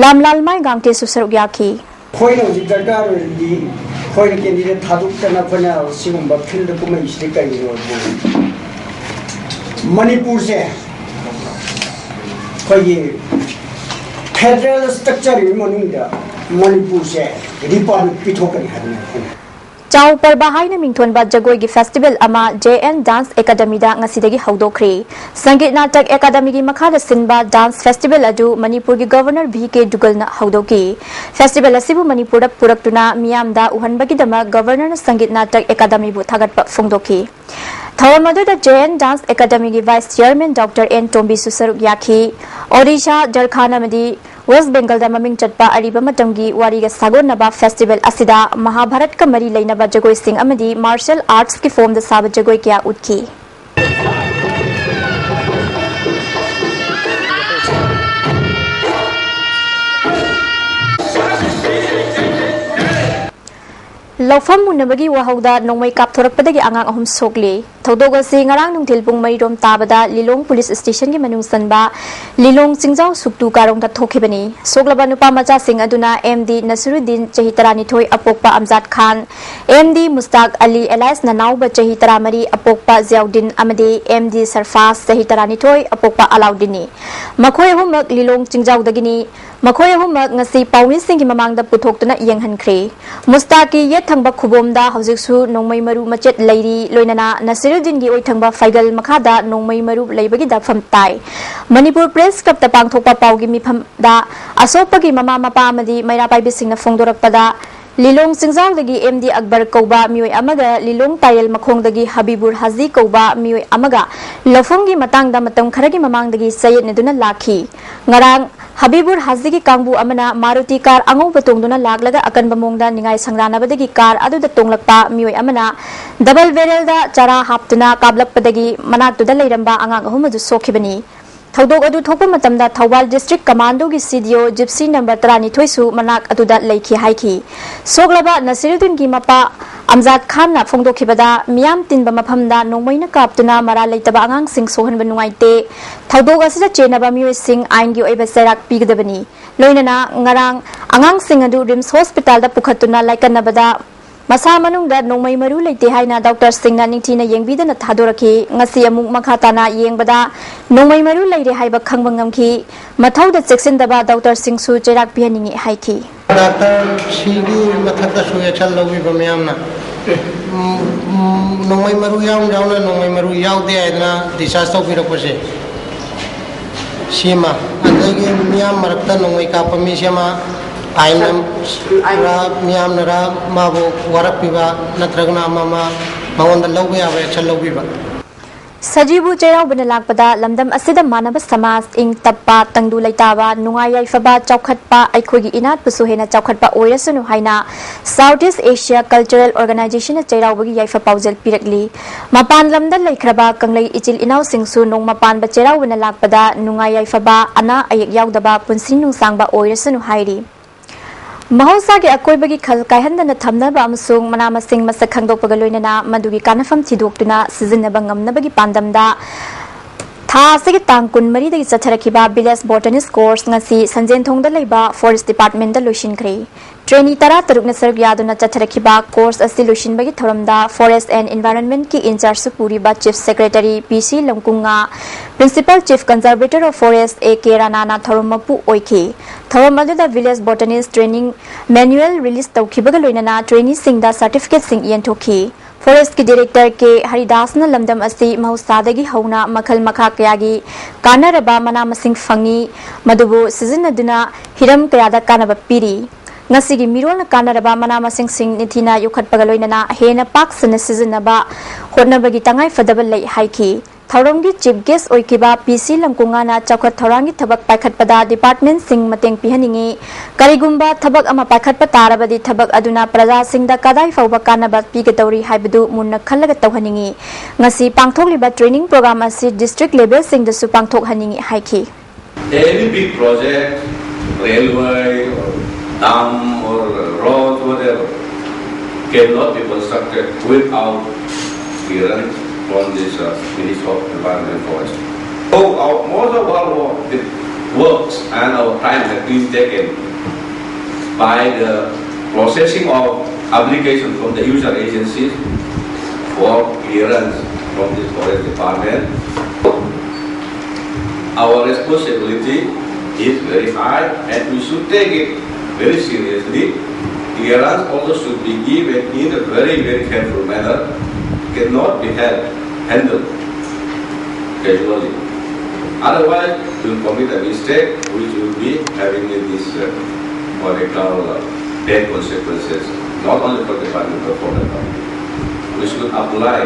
ꯂꯥꯝꯂꯥꯜꯃꯥꯏ ꯒꯥꯡꯇꯦꯁꯨ ꯁꯔꯨꯛ ꯌꯥꯈꯤ꯫ ꯑꯩꯈꯣꯏꯅ ꯍꯧꯖꯤꯛ ꯗꯔꯀꯥꯔ ꯑꯣꯏꯔꯤꯗꯤ ꯑꯩꯈꯣꯏꯅ candidate ꯊꯥꯗꯣꯛꯇꯅ ꯑꯩꯈꯣꯏꯅ ꯁꯤꯒꯨꯝꯕ field ꯀꯨꯝꯃꯛꯏꯁꯤꯗꯤ ꯀꯩꯒꯤꯅꯣ ꯍꯥꯏꯕꯗ ꯃꯅꯤꯄꯨꯔꯁꯦ ꯑꯩꯈꯣꯏꯒꯤ federal structure ꯒꯤ ꯃꯅꯨꯡꯗ ꯃꯅꯤꯄꯨꯔꯁꯦ republic ꯄꯤꯊꯣꯛꯀꯅꯤ ꯍꯥꯏꯕꯅꯤ ꯑꯩꯈꯣꯏꯅ꯫ ꯆꯥꯎ ꯄꯔꯕ ꯍꯥꯏꯅ ꯃꯤꯡꯊꯣꯟꯕ ꯖꯒꯣꯏꯒꯤ festival ꯑꯃ J N Dance Academy ꯗ ꯉꯁꯤꯗꯒꯤ ꯍꯧꯗꯣꯛꯈ꯭ꯔꯦ꯫ ꯁꯪꯒꯤꯠ ꯅꯥꯇꯛ ꯑꯦꯀꯥꯗꯃꯤꯒꯤ ꯃꯈꯥꯗ ꯁꯤꯟꯕ dance festival ꯑꯗꯨ ꯃꯅꯤꯄꯨꯔꯒꯤ Governor V K ꯗꯨꯒꯜꯅ ꯍꯧꯗꯣꯛꯈꯤ꯫ Festival ꯑꯁꯤꯕꯨ ꯃꯅꯤꯄꯨꯔꯗ ꯄꯨꯔꯛꯇꯨꯅ ꯃꯤꯌꯥꯝꯗ ꯎꯍꯟꯕꯒꯤꯗꯃꯛ Governor ꯅ ꯁꯪꯒꯤꯠ ꯅꯥꯇꯛ ꯑꯦꯀꯥꯗꯃꯤꯕꯨ ꯊꯥꯒꯠꯄ ꯐꯣꯡꯗꯣꯛꯈꯤ꯫ ꯊꯧꯔꯝ ꯑꯗꯨꯗ J N Dance Academy ꯒꯤ Vice Chairman Doctor N ꯇꯣꯝꯕꯤꯁꯨ ꯁꯔꯨꯛ ꯌꯥꯈꯤ꯫ ꯑꯣꯗꯤꯁꯥ, ꯖꯔꯈꯥꯟ ꯑꯃꯗꯤ West Bengal ꯗ ꯃꯃꯤꯡ ꯆꯠꯄ ꯑꯔꯤꯕ ꯃꯇꯝꯒꯤ ꯋꯥꯔꯤꯒ ꯁꯥꯒꯣꯟꯅꯕ festival ꯑꯁꯤꯗ ꯃꯍꯥꯚꯥꯔꯠꯀ ꯃꯔꯤ ꯂꯩꯅꯕ ꯖꯒꯣꯏꯁꯤꯡ ꯑꯃꯗꯤ martial arts ꯀꯤ form ꯗ ꯁꯥꯕ ꯖꯒꯣꯏ ꯀꯌꯥ ꯎꯠꯈꯤ꯫ ꯂꯧꯐꯝ ꯃꯨꯟꯅꯕꯒꯤ ꯋꯥꯍꯧꯗ ꯅꯣꯡꯃꯩ ꯀꯥꯞꯊꯣꯔꯛꯄꯗꯒꯤ ꯑꯉꯥꯡ ꯑꯍꯨꯝ ꯁꯣꯛꯂꯤ꯫ ꯊꯧꯗꯣꯛ ꯑꯁꯤ ꯉꯔꯥꯡ ꯅꯨꯡꯊꯤꯜ ꯄꯨꯡ ꯃꯔꯤ ꯔꯣꯝ ꯇꯥꯕꯗ ꯂꯤꯂꯣꯡ police station ꯒꯤ ꯃꯅꯨꯡ ꯆꯟꯕ ꯂꯤꯂꯣꯡ ꯆꯤꯡꯖꯥꯎ ꯁꯨꯛꯇꯨ ꯀꯥꯔꯣꯡꯗ ꯊꯣꯛꯈꯤꯕꯅꯤ꯫ ꯁꯣꯛꯂꯕ ꯅꯨꯄꯥ ꯃꯆꯥꯁꯤꯡ ꯑꯗꯨꯅ M D ꯅꯁꯔꯨꯗꯤꯟ, ꯆꯍꯤ ꯇꯔꯥꯅꯤꯊꯣꯏ, ꯑꯄꯣꯛꯄ ꯑꯝꯖꯥꯗ ꯈꯥꯟ, M D ꯃꯨꯁꯇꯥꯛ ꯑꯂꯤ alias ꯅꯅꯥꯎꯕ, ꯆꯍꯤ ꯇꯔꯥꯃꯔꯤ, ꯑꯄꯣꯛꯄ ꯖꯤꯌꯥꯎꯗꯤꯟ ꯑꯃꯗꯤ M D ꯁꯔꯐꯥꯖ, ꯆꯍꯤ ꯇꯔꯥꯅꯤꯊꯣꯏ, ꯑꯄꯣꯛꯄ ꯑꯂꯥꯎꯗꯤꯟꯅꯤ꯫ ꯃꯈꯣꯏ ꯑꯍꯨꯝꯃꯛ ꯂꯤꯂꯣꯡ ꯆꯤꯡꯖꯥꯎꯗꯒꯤꯅꯤ꯫ ꯃꯈꯣꯏ ꯑꯍꯨꯝꯃꯛ ꯉꯁꯤ ꯄꯥꯎꯃꯤꯁꯤꯡꯒꯤ ꯃꯃꯥꯡꯗ ꯄꯨꯊꯣꯛꯇꯨꯅ ꯌꯦꯡꯍꯟꯈ꯭ꯔꯦ꯫ ꯃꯨꯁꯇꯥꯛꯀꯤ ꯌꯦꯠ ꯊꯪꯕ ꯈꯨꯕꯣꯝꯗ ꯍꯧꯖꯤꯛꯁꯨ ꯅꯣꯡꯃꯩ ꯃꯔꯨ ꯃꯆꯦꯠ ꯂꯩꯔꯤ, ꯂꯣꯏꯅꯅ ꯅꯁꯤꯔꯨꯗꯤꯟꯒꯤ ꯑꯣꯏꯊꯪꯕ ꯐꯩꯒꯜ ꯃꯈꯥꯗ ꯅꯣꯡꯃꯩ ꯃꯔꯨ ꯂꯩꯕꯒꯤ ꯗꯥꯛꯐꯝ ꯇꯥꯏ꯫ ꯃꯅꯤꯄꯨꯔ Press Club ꯇ ꯄꯥꯡꯊꯣꯛꯄ ꯄꯥꯎꯒꯤ ꯃꯤꯐꯝꯗ ꯑꯁꯣꯛꯄꯒꯤ ꯃꯃꯥ ꯃꯄꯥ ꯑꯃꯗꯤ ꯃꯩꯔꯥ ꯄꯥꯏꯕꯤꯁꯤꯡꯅ ꯐꯣꯡꯗꯣꯔꯛꯄꯗ, ꯂꯤꯂꯣꯡ ꯆꯤꯡꯖꯥꯎꯗꯒꯤ M D ꯑꯛꯕꯔ ꯀꯧꯕ ꯃꯤꯑꯣꯏ ꯑꯃꯒ ꯂꯤꯂꯣꯡ ꯇꯥꯏꯔꯦꯜ ꯃꯈꯣꯡꯗꯒꯤ ꯍꯕꯤꯕꯨꯔ ꯍꯥꯖꯤ ꯀꯧꯕ ꯃꯤꯑꯣꯏ ꯑꯃꯒ ꯂꯧꯐꯝꯒꯤ ꯃꯇꯥꯡꯗ ꯃꯇꯝ ꯈꯔꯒꯤ ꯃꯃꯥꯡꯗꯒꯤ ꯆꯌꯦꯠꯅꯗꯨꯅ ꯂꯥꯛꯈꯤ꯫ ꯉꯔꯥꯡ ꯍꯕꯤꯕꯨꯔ ꯍꯥꯖꯤꯒꯤ ꯀꯥꯡꯕꯨ ꯑꯃꯅ ꯃꯥꯔꯨꯇꯤ ꯀꯥꯔ ꯑꯉꯧꯕ ꯇꯣꯡꯗꯨꯅ ꯂꯥꯛꯂꯒ ꯑꯀꯟꯕ ꯃꯑꯣꯡꯗ ꯅꯤꯡꯉꯥꯏ ꯁꯪꯗꯥꯅꯕꯗꯒꯤ ꯀꯥꯔ ꯑꯗꯨꯗ ꯇꯣꯡꯂꯛꯄ ꯃꯤꯑꯣꯏ ꯑꯃꯅ double barrel ꯗ ꯆꯔꯥ ꯍꯥꯞꯇꯨꯅ ꯀꯥꯞꯂꯛꯄꯗꯒꯤ ꯃꯅꯥꯛꯇꯨꯗ ꯂꯩꯔꯝꯕ ꯑꯉꯥꯡ ꯑꯍꯨꯝ ꯑꯗꯨ ꯁꯣꯛꯈꯤꯕꯅꯤ꯫ ꯊꯧꯗꯣꯛ ꯑꯗꯨ ꯊꯣꯛꯄ ꯃꯇꯝꯗ ꯊꯧꯕꯥꯜ ꯗꯤꯁꯇ꯭ꯔꯤꯛ ꯀꯃꯥꯟꯗꯣꯒꯤ ꯁꯤ ꯗꯤ ꯑꯣ ꯖꯤꯞꯁꯤ ꯅꯝꯕꯔ ꯇꯔꯥꯅꯤꯊꯣꯏꯁꯨ ꯃꯅꯥꯛ ꯑꯗꯨꯗ ꯂꯩꯈꯤ ꯍꯥꯏꯈꯤ꯫ ꯁꯣꯛꯂꯕ ꯅꯁꯤꯔꯨꯗꯤꯟꯒꯤ ꯃꯄꯥ ꯑꯝꯖꯥꯗ ꯈꯥꯟꯅ ꯐꯣꯡꯗꯣꯛꯈꯤꯕꯗ, ꯃꯤꯌꯥꯝ ꯇꯤꯟꯕ ꯃꯐꯝꯗ ꯅꯣꯡꯃꯩꯅ ꯀꯥꯞꯇꯨꯅ ꯃꯔꯥꯜ ꯂꯩꯇꯕ ꯑꯉꯥꯡꯁꯤꯡ ꯁꯣꯛꯍꯟꯕ ꯅꯨꯡꯉꯥꯏꯇꯦ꯫ ꯊꯧꯗꯣꯛ ꯑꯁꯤꯗ ꯆꯦꯟꯅꯕ ꯃꯤꯑꯣꯏꯁꯤꯡ ꯑꯥꯏꯟꯒꯤ ꯑꯣꯏꯕ ꯆꯩꯔꯥꯛ ꯄꯤꯒꯗꯕꯅꯤ꯫ ꯂꯣꯏꯅꯅ ꯉꯔꯥꯡ ꯑꯉꯥꯡꯁꯤꯡ ꯑꯗꯨ ꯔꯤꯝꯁ ꯍꯣꯁꯄꯤꯇꯥꯜꯗ ꯄꯨꯈꯠꯇꯨꯅ ꯂꯥꯏꯀꯠꯅꯕꯗ ꯃꯁꯥ ꯃꯅꯨꯡꯗ ꯅꯣꯡꯃꯩ ꯃꯔꯨ ꯂꯩꯇꯦ ꯍꯥꯏꯅ ꯗꯣꯛꯇꯔꯁꯤꯡꯅ ꯅꯤꯡꯊꯤꯅ ꯌꯦꯡꯕꯤꯗꯅ ꯊꯥꯗꯣꯔꯛꯈꯤ꯫ ꯉꯁꯤ ꯑꯃꯨꯛ ꯃꯈꯥ ꯇꯥꯅ ꯌꯦꯡꯕꯗ ꯅꯣꯡꯃꯩ ꯃꯔꯨ ꯂꯩꯔꯦ ꯍꯥꯏꯕ ꯈꯪꯕ ꯉꯝꯈꯤ꯫ ꯃꯊꯧꯗ ꯆꯦꯛꯁꯤꯟꯗꯕ ꯗꯣꯛꯇꯔꯁꯤꯡꯁꯨ ꯆꯩꯔꯥꯛ ꯄꯤꯍꯟꯅꯤꯡꯏ ꯍꯥꯏꯈꯤ꯫ ꯗꯥꯛꯇꯔ ꯁꯤꯒꯤ ꯃꯊꯛꯇꯁꯨ action ꯂꯧꯕꯤꯕ ꯃꯌꯥꯝꯅ꯫ ꯎꯝ, ꯎꯝ, ꯅꯣꯡꯃꯩ ꯃꯔꯨ ꯌꯥꯎꯅ ꯌꯥꯎꯅ ꯅꯣꯡꯃꯩ ꯃꯔꯨ ꯌꯥꯎꯗꯦ ꯍꯥꯏꯗꯅ discharge ꯇꯧꯕꯤꯔꯛꯄꯁꯦ, ꯁꯤꯃ, ꯑꯗꯒꯤ ꯃꯤꯌꯥꯝ ꯃꯔꯛꯇ ꯅꯣꯡꯃꯩ ꯀꯥꯞꯄ ꯃꯤꯁꯤꯃ ꯑꯥꯏꯟꯅ ꯔ, ꯃꯤꯌꯥꯝꯅꯔ ꯃꯥꯕꯨ ꯋꯥꯔꯛꯄꯤꯕ ꯅꯠꯇ꯭ꯔꯒꯅ ꯑꯃ ꯑꯃ ꯃꯉꯣꯟꯗ ꯂꯧꯕ ꯌꯥꯕ action ꯂꯧꯕꯤꯕ꯫ ꯁꯖꯤꯕꯨ ꯆꯩꯔꯥꯎꯕꯅ ꯂꯥꯛꯄꯗ ꯂꯝꯗꯝ ꯑꯁꯤꯗ ꯃꯥꯟꯅꯕ ꯁꯃꯥꯖ, ꯏꯪ ꯇꯞꯄ, ꯇꯪꯗꯨ ꯂꯩꯇꯥꯕ, ꯅꯨꯡꯉꯥꯏ ꯌꯥꯏꯐꯕ, ꯆꯥꯎꯈꯠꯄ, ꯑꯩꯈꯣꯏꯒꯤ ꯏꯅꯥꯠꯄꯨꯁꯨ ꯍꯦꯟꯅ ꯆꯥꯎꯈꯠꯄ ꯑꯣꯏꯔꯁꯅꯨ ꯍꯥꯏꯅ South East Asia Cultural Organization ꯅ ꯆꯩꯔꯥꯎꯕꯒꯤ ꯌꯥꯏꯐ ꯄꯥꯎꯖꯦꯜ ꯄꯤꯔꯛꯂꯤ꯫ ꯃꯄꯥꯟ ꯂꯝꯗ ꯂꯩꯈ꯭ꯔꯕ ꯀꯪꯂꯩ ꯏꯆꯤꯜ ꯏꯅꯥꯎꯁꯤꯡꯁꯨ ꯅꯣꯡꯃ ꯄꯥꯟꯕ ꯆꯩꯔꯥꯎꯕꯅ ꯂꯥꯛꯄꯗ ꯅꯨꯡꯉꯥꯏ ꯌꯥꯏꯐꯕ, ꯑꯅꯥ ꯑꯌꯦꯛ ꯌꯥꯎꯗꯕ ꯄꯨꯟꯁꯤ ꯅꯨꯡꯁꯥꯡꯕ ꯑꯣꯏꯔꯁꯅꯨ ꯍꯥꯏꯔꯤ꯫ ꯃꯍꯧꯁꯥꯒꯤ ꯑꯀꯣꯏꯕꯒꯤ ꯈꯜ ꯀꯥꯏꯍꯟꯗꯅ ꯊꯝꯅꯕ ꯑꯃꯁꯨꯡ ꯃꯅꯥ ꯃꯁꯤꯡ ꯃꯁꯛ ꯈꯪꯗꯣꯛꯄꯒ ꯂꯣꯏꯅꯅ ꯃꯗꯨꯒꯤ ꯀꯥꯟꯅꯐꯝ ꯊꯤꯗꯣꯛꯇꯨꯅ ꯁꯤꯖꯤꯟꯅꯕ ꯉꯝꯅꯕꯒꯤ ꯄꯥꯟꯗꯝꯗ ꯊꯥ ꯑꯁꯤꯒꯤ ꯇꯥꯡ ꯀꯨꯟꯃꯔꯤꯗꯒꯤ ꯆꯠꯊꯔꯛꯈꯤꯕ Village Botanist Course ꯉꯁꯤ ꯁꯟꯖꯦꯟꯊꯣꯡꯗ ꯂꯩꯕ Forest Department ꯗ ꯂꯣꯏꯁꯤꯟꯈ꯭ꯔꯦ꯫ Trainee ꯇꯔꯥꯇꯔꯨꯛꯅ ꯁꯔꯨꯛ ꯌꯥꯗꯨꯅ ꯆꯠꯊꯔꯛꯈꯤꯕ course ꯑꯁꯤ ꯂꯣꯏꯁꯤꯟꯕꯒꯤ ꯊꯧꯔꯝꯗ Forest and Environment ꯀꯤ in charge ꯁꯨ ꯄꯨꯔꯤꯕ Chief Secretary ꯄꯤ ꯁꯤ ꯂꯝꯀꯨꯡꯉꯥ, Principal Chief Conservator of Forest A K ꯔꯥꯅꯥꯅ ꯊꯧꯔꯝ ꯃꯄꯨ ꯑꯣꯏꯈꯤ꯫ ꯊꯧꯔꯝ ꯑꯗꯨꯗ Village Botanist Training Manual release ꯇꯧꯈꯤꯕꯒ ꯂꯣꯏꯅꯅ trainee ꯁꯤꯡꯗ certificate ꯁꯤꯡ ꯌꯦꯟꯊꯣꯛꯈꯤ꯫ Forest ꯀꯤ Director ꯀꯦ ꯍꯔꯤꯗꯥꯁꯅ ꯂꯝꯗꯝ ꯑꯁꯤ ꯃꯍꯧꯁꯥꯗꯒꯤ ꯍꯧꯅ ꯃꯈꯜ ꯃꯈꯥ ꯀꯌꯥꯒꯤ ꯀꯥꯟꯅꯔꯕ ꯃꯅꯥ ꯃꯁꯤꯡ ꯐꯪꯏ, ꯃꯗꯨꯕꯨ ꯁꯤꯖꯤꯟꯅꯗꯨꯅ ꯍꯤꯔꯝ ꯀꯌꯥꯗ ꯀꯥꯟꯅꯕ ꯄꯤꯔꯤ꯫ ꯉꯁꯤꯒꯤ ꯃꯤꯔꯣꯜꯅ ꯀꯥꯟꯅꯔꯕ ꯃꯅꯥ ꯃꯁꯤꯡꯁꯤꯡ ꯅꯤꯡꯊꯤꯅ ꯌꯣꯛꯈꯠꯄꯒ ꯂꯣꯏꯅꯅ ꯍꯦꯟꯅ ꯄꯥꯛ ꯁꯟꯅ ꯁꯤꯖꯤꯟꯅꯕ ꯍꯣꯠꯅꯕꯒꯤ ꯇꯉꯥꯏ ꯐꯗꯕ ꯂꯩ ꯍꯥꯏꯈꯤ꯫ ꯊꯧꯔꯝꯒꯤ ꯆꯤꯐ ꯒꯦꯁ ꯑꯣꯏꯈꯤꯕ ꯄꯤ ꯁꯤ ꯂꯝꯀꯨꯉꯥꯅ ꯆꯥꯎꯈꯠ ꯊꯧꯔꯥꯡꯒꯤ ꯊꯕꯛ ꯄꯥꯏꯈꯠꯄꯗ ꯗꯤꯄꯥꯔꯠꯃꯦꯟꯁꯤꯡ ꯃꯇꯦꯡ ꯄꯤꯍꯟꯅꯤꯡꯏ꯫ ꯀꯔꯤꯒꯨꯝꯕ ꯊꯕꯛ ꯑꯃ ꯄꯥꯏꯈꯠꯄ ꯇꯥꯔꯕꯗꯤ ꯊꯕꯛ ꯑꯗꯨꯅ ꯄ꯭ꯔꯖꯥꯁꯤꯡꯗ ꯀꯗꯥꯏ ꯐꯥꯎꯕ ꯀꯥꯟꯅꯕ ꯄꯤꯒꯗꯧꯔꯤ ꯍꯥꯏꯕꯗꯨ ꯃꯨꯟꯅ ꯈꯜꯂꯒ ꯇꯧꯍꯟꯅꯤꯡꯏ꯫ ꯉꯁꯤ ꯄꯥꯡꯊꯣꯛꯂꯤꯕ ꯇ꯭ꯔꯦꯅꯤꯡ ꯄ꯭ꯔꯣꯒ꯭ꯔꯥꯝ ꯑꯁꯤ ꯗꯤꯁꯇ꯭ꯔꯤꯛ ꯂꯦꯚꯦꯜꯁꯤꯡꯗꯁꯨ ꯄꯥꯡꯊꯣꯛꯍꯟꯅꯤꯡꯏ ꯍꯥꯏꯈꯤ꯫ Any big project, railway or dam or road, whatever, cannot be constructed without clearance from this uh, Ministry of Environment and Forest. So our, most of our work, the works and our time have been taken by the processing of application from the user agencies for clearance from the forest department. Our responsibility is very high and we should take it very seriously. Clearance also should be given in a very, very careful manner. Cannot be held, handled casually. Otherwise, we'll commit a mistake which will be having this uh, what they call uh, bad consequences, not only for the department but for the country. We should apply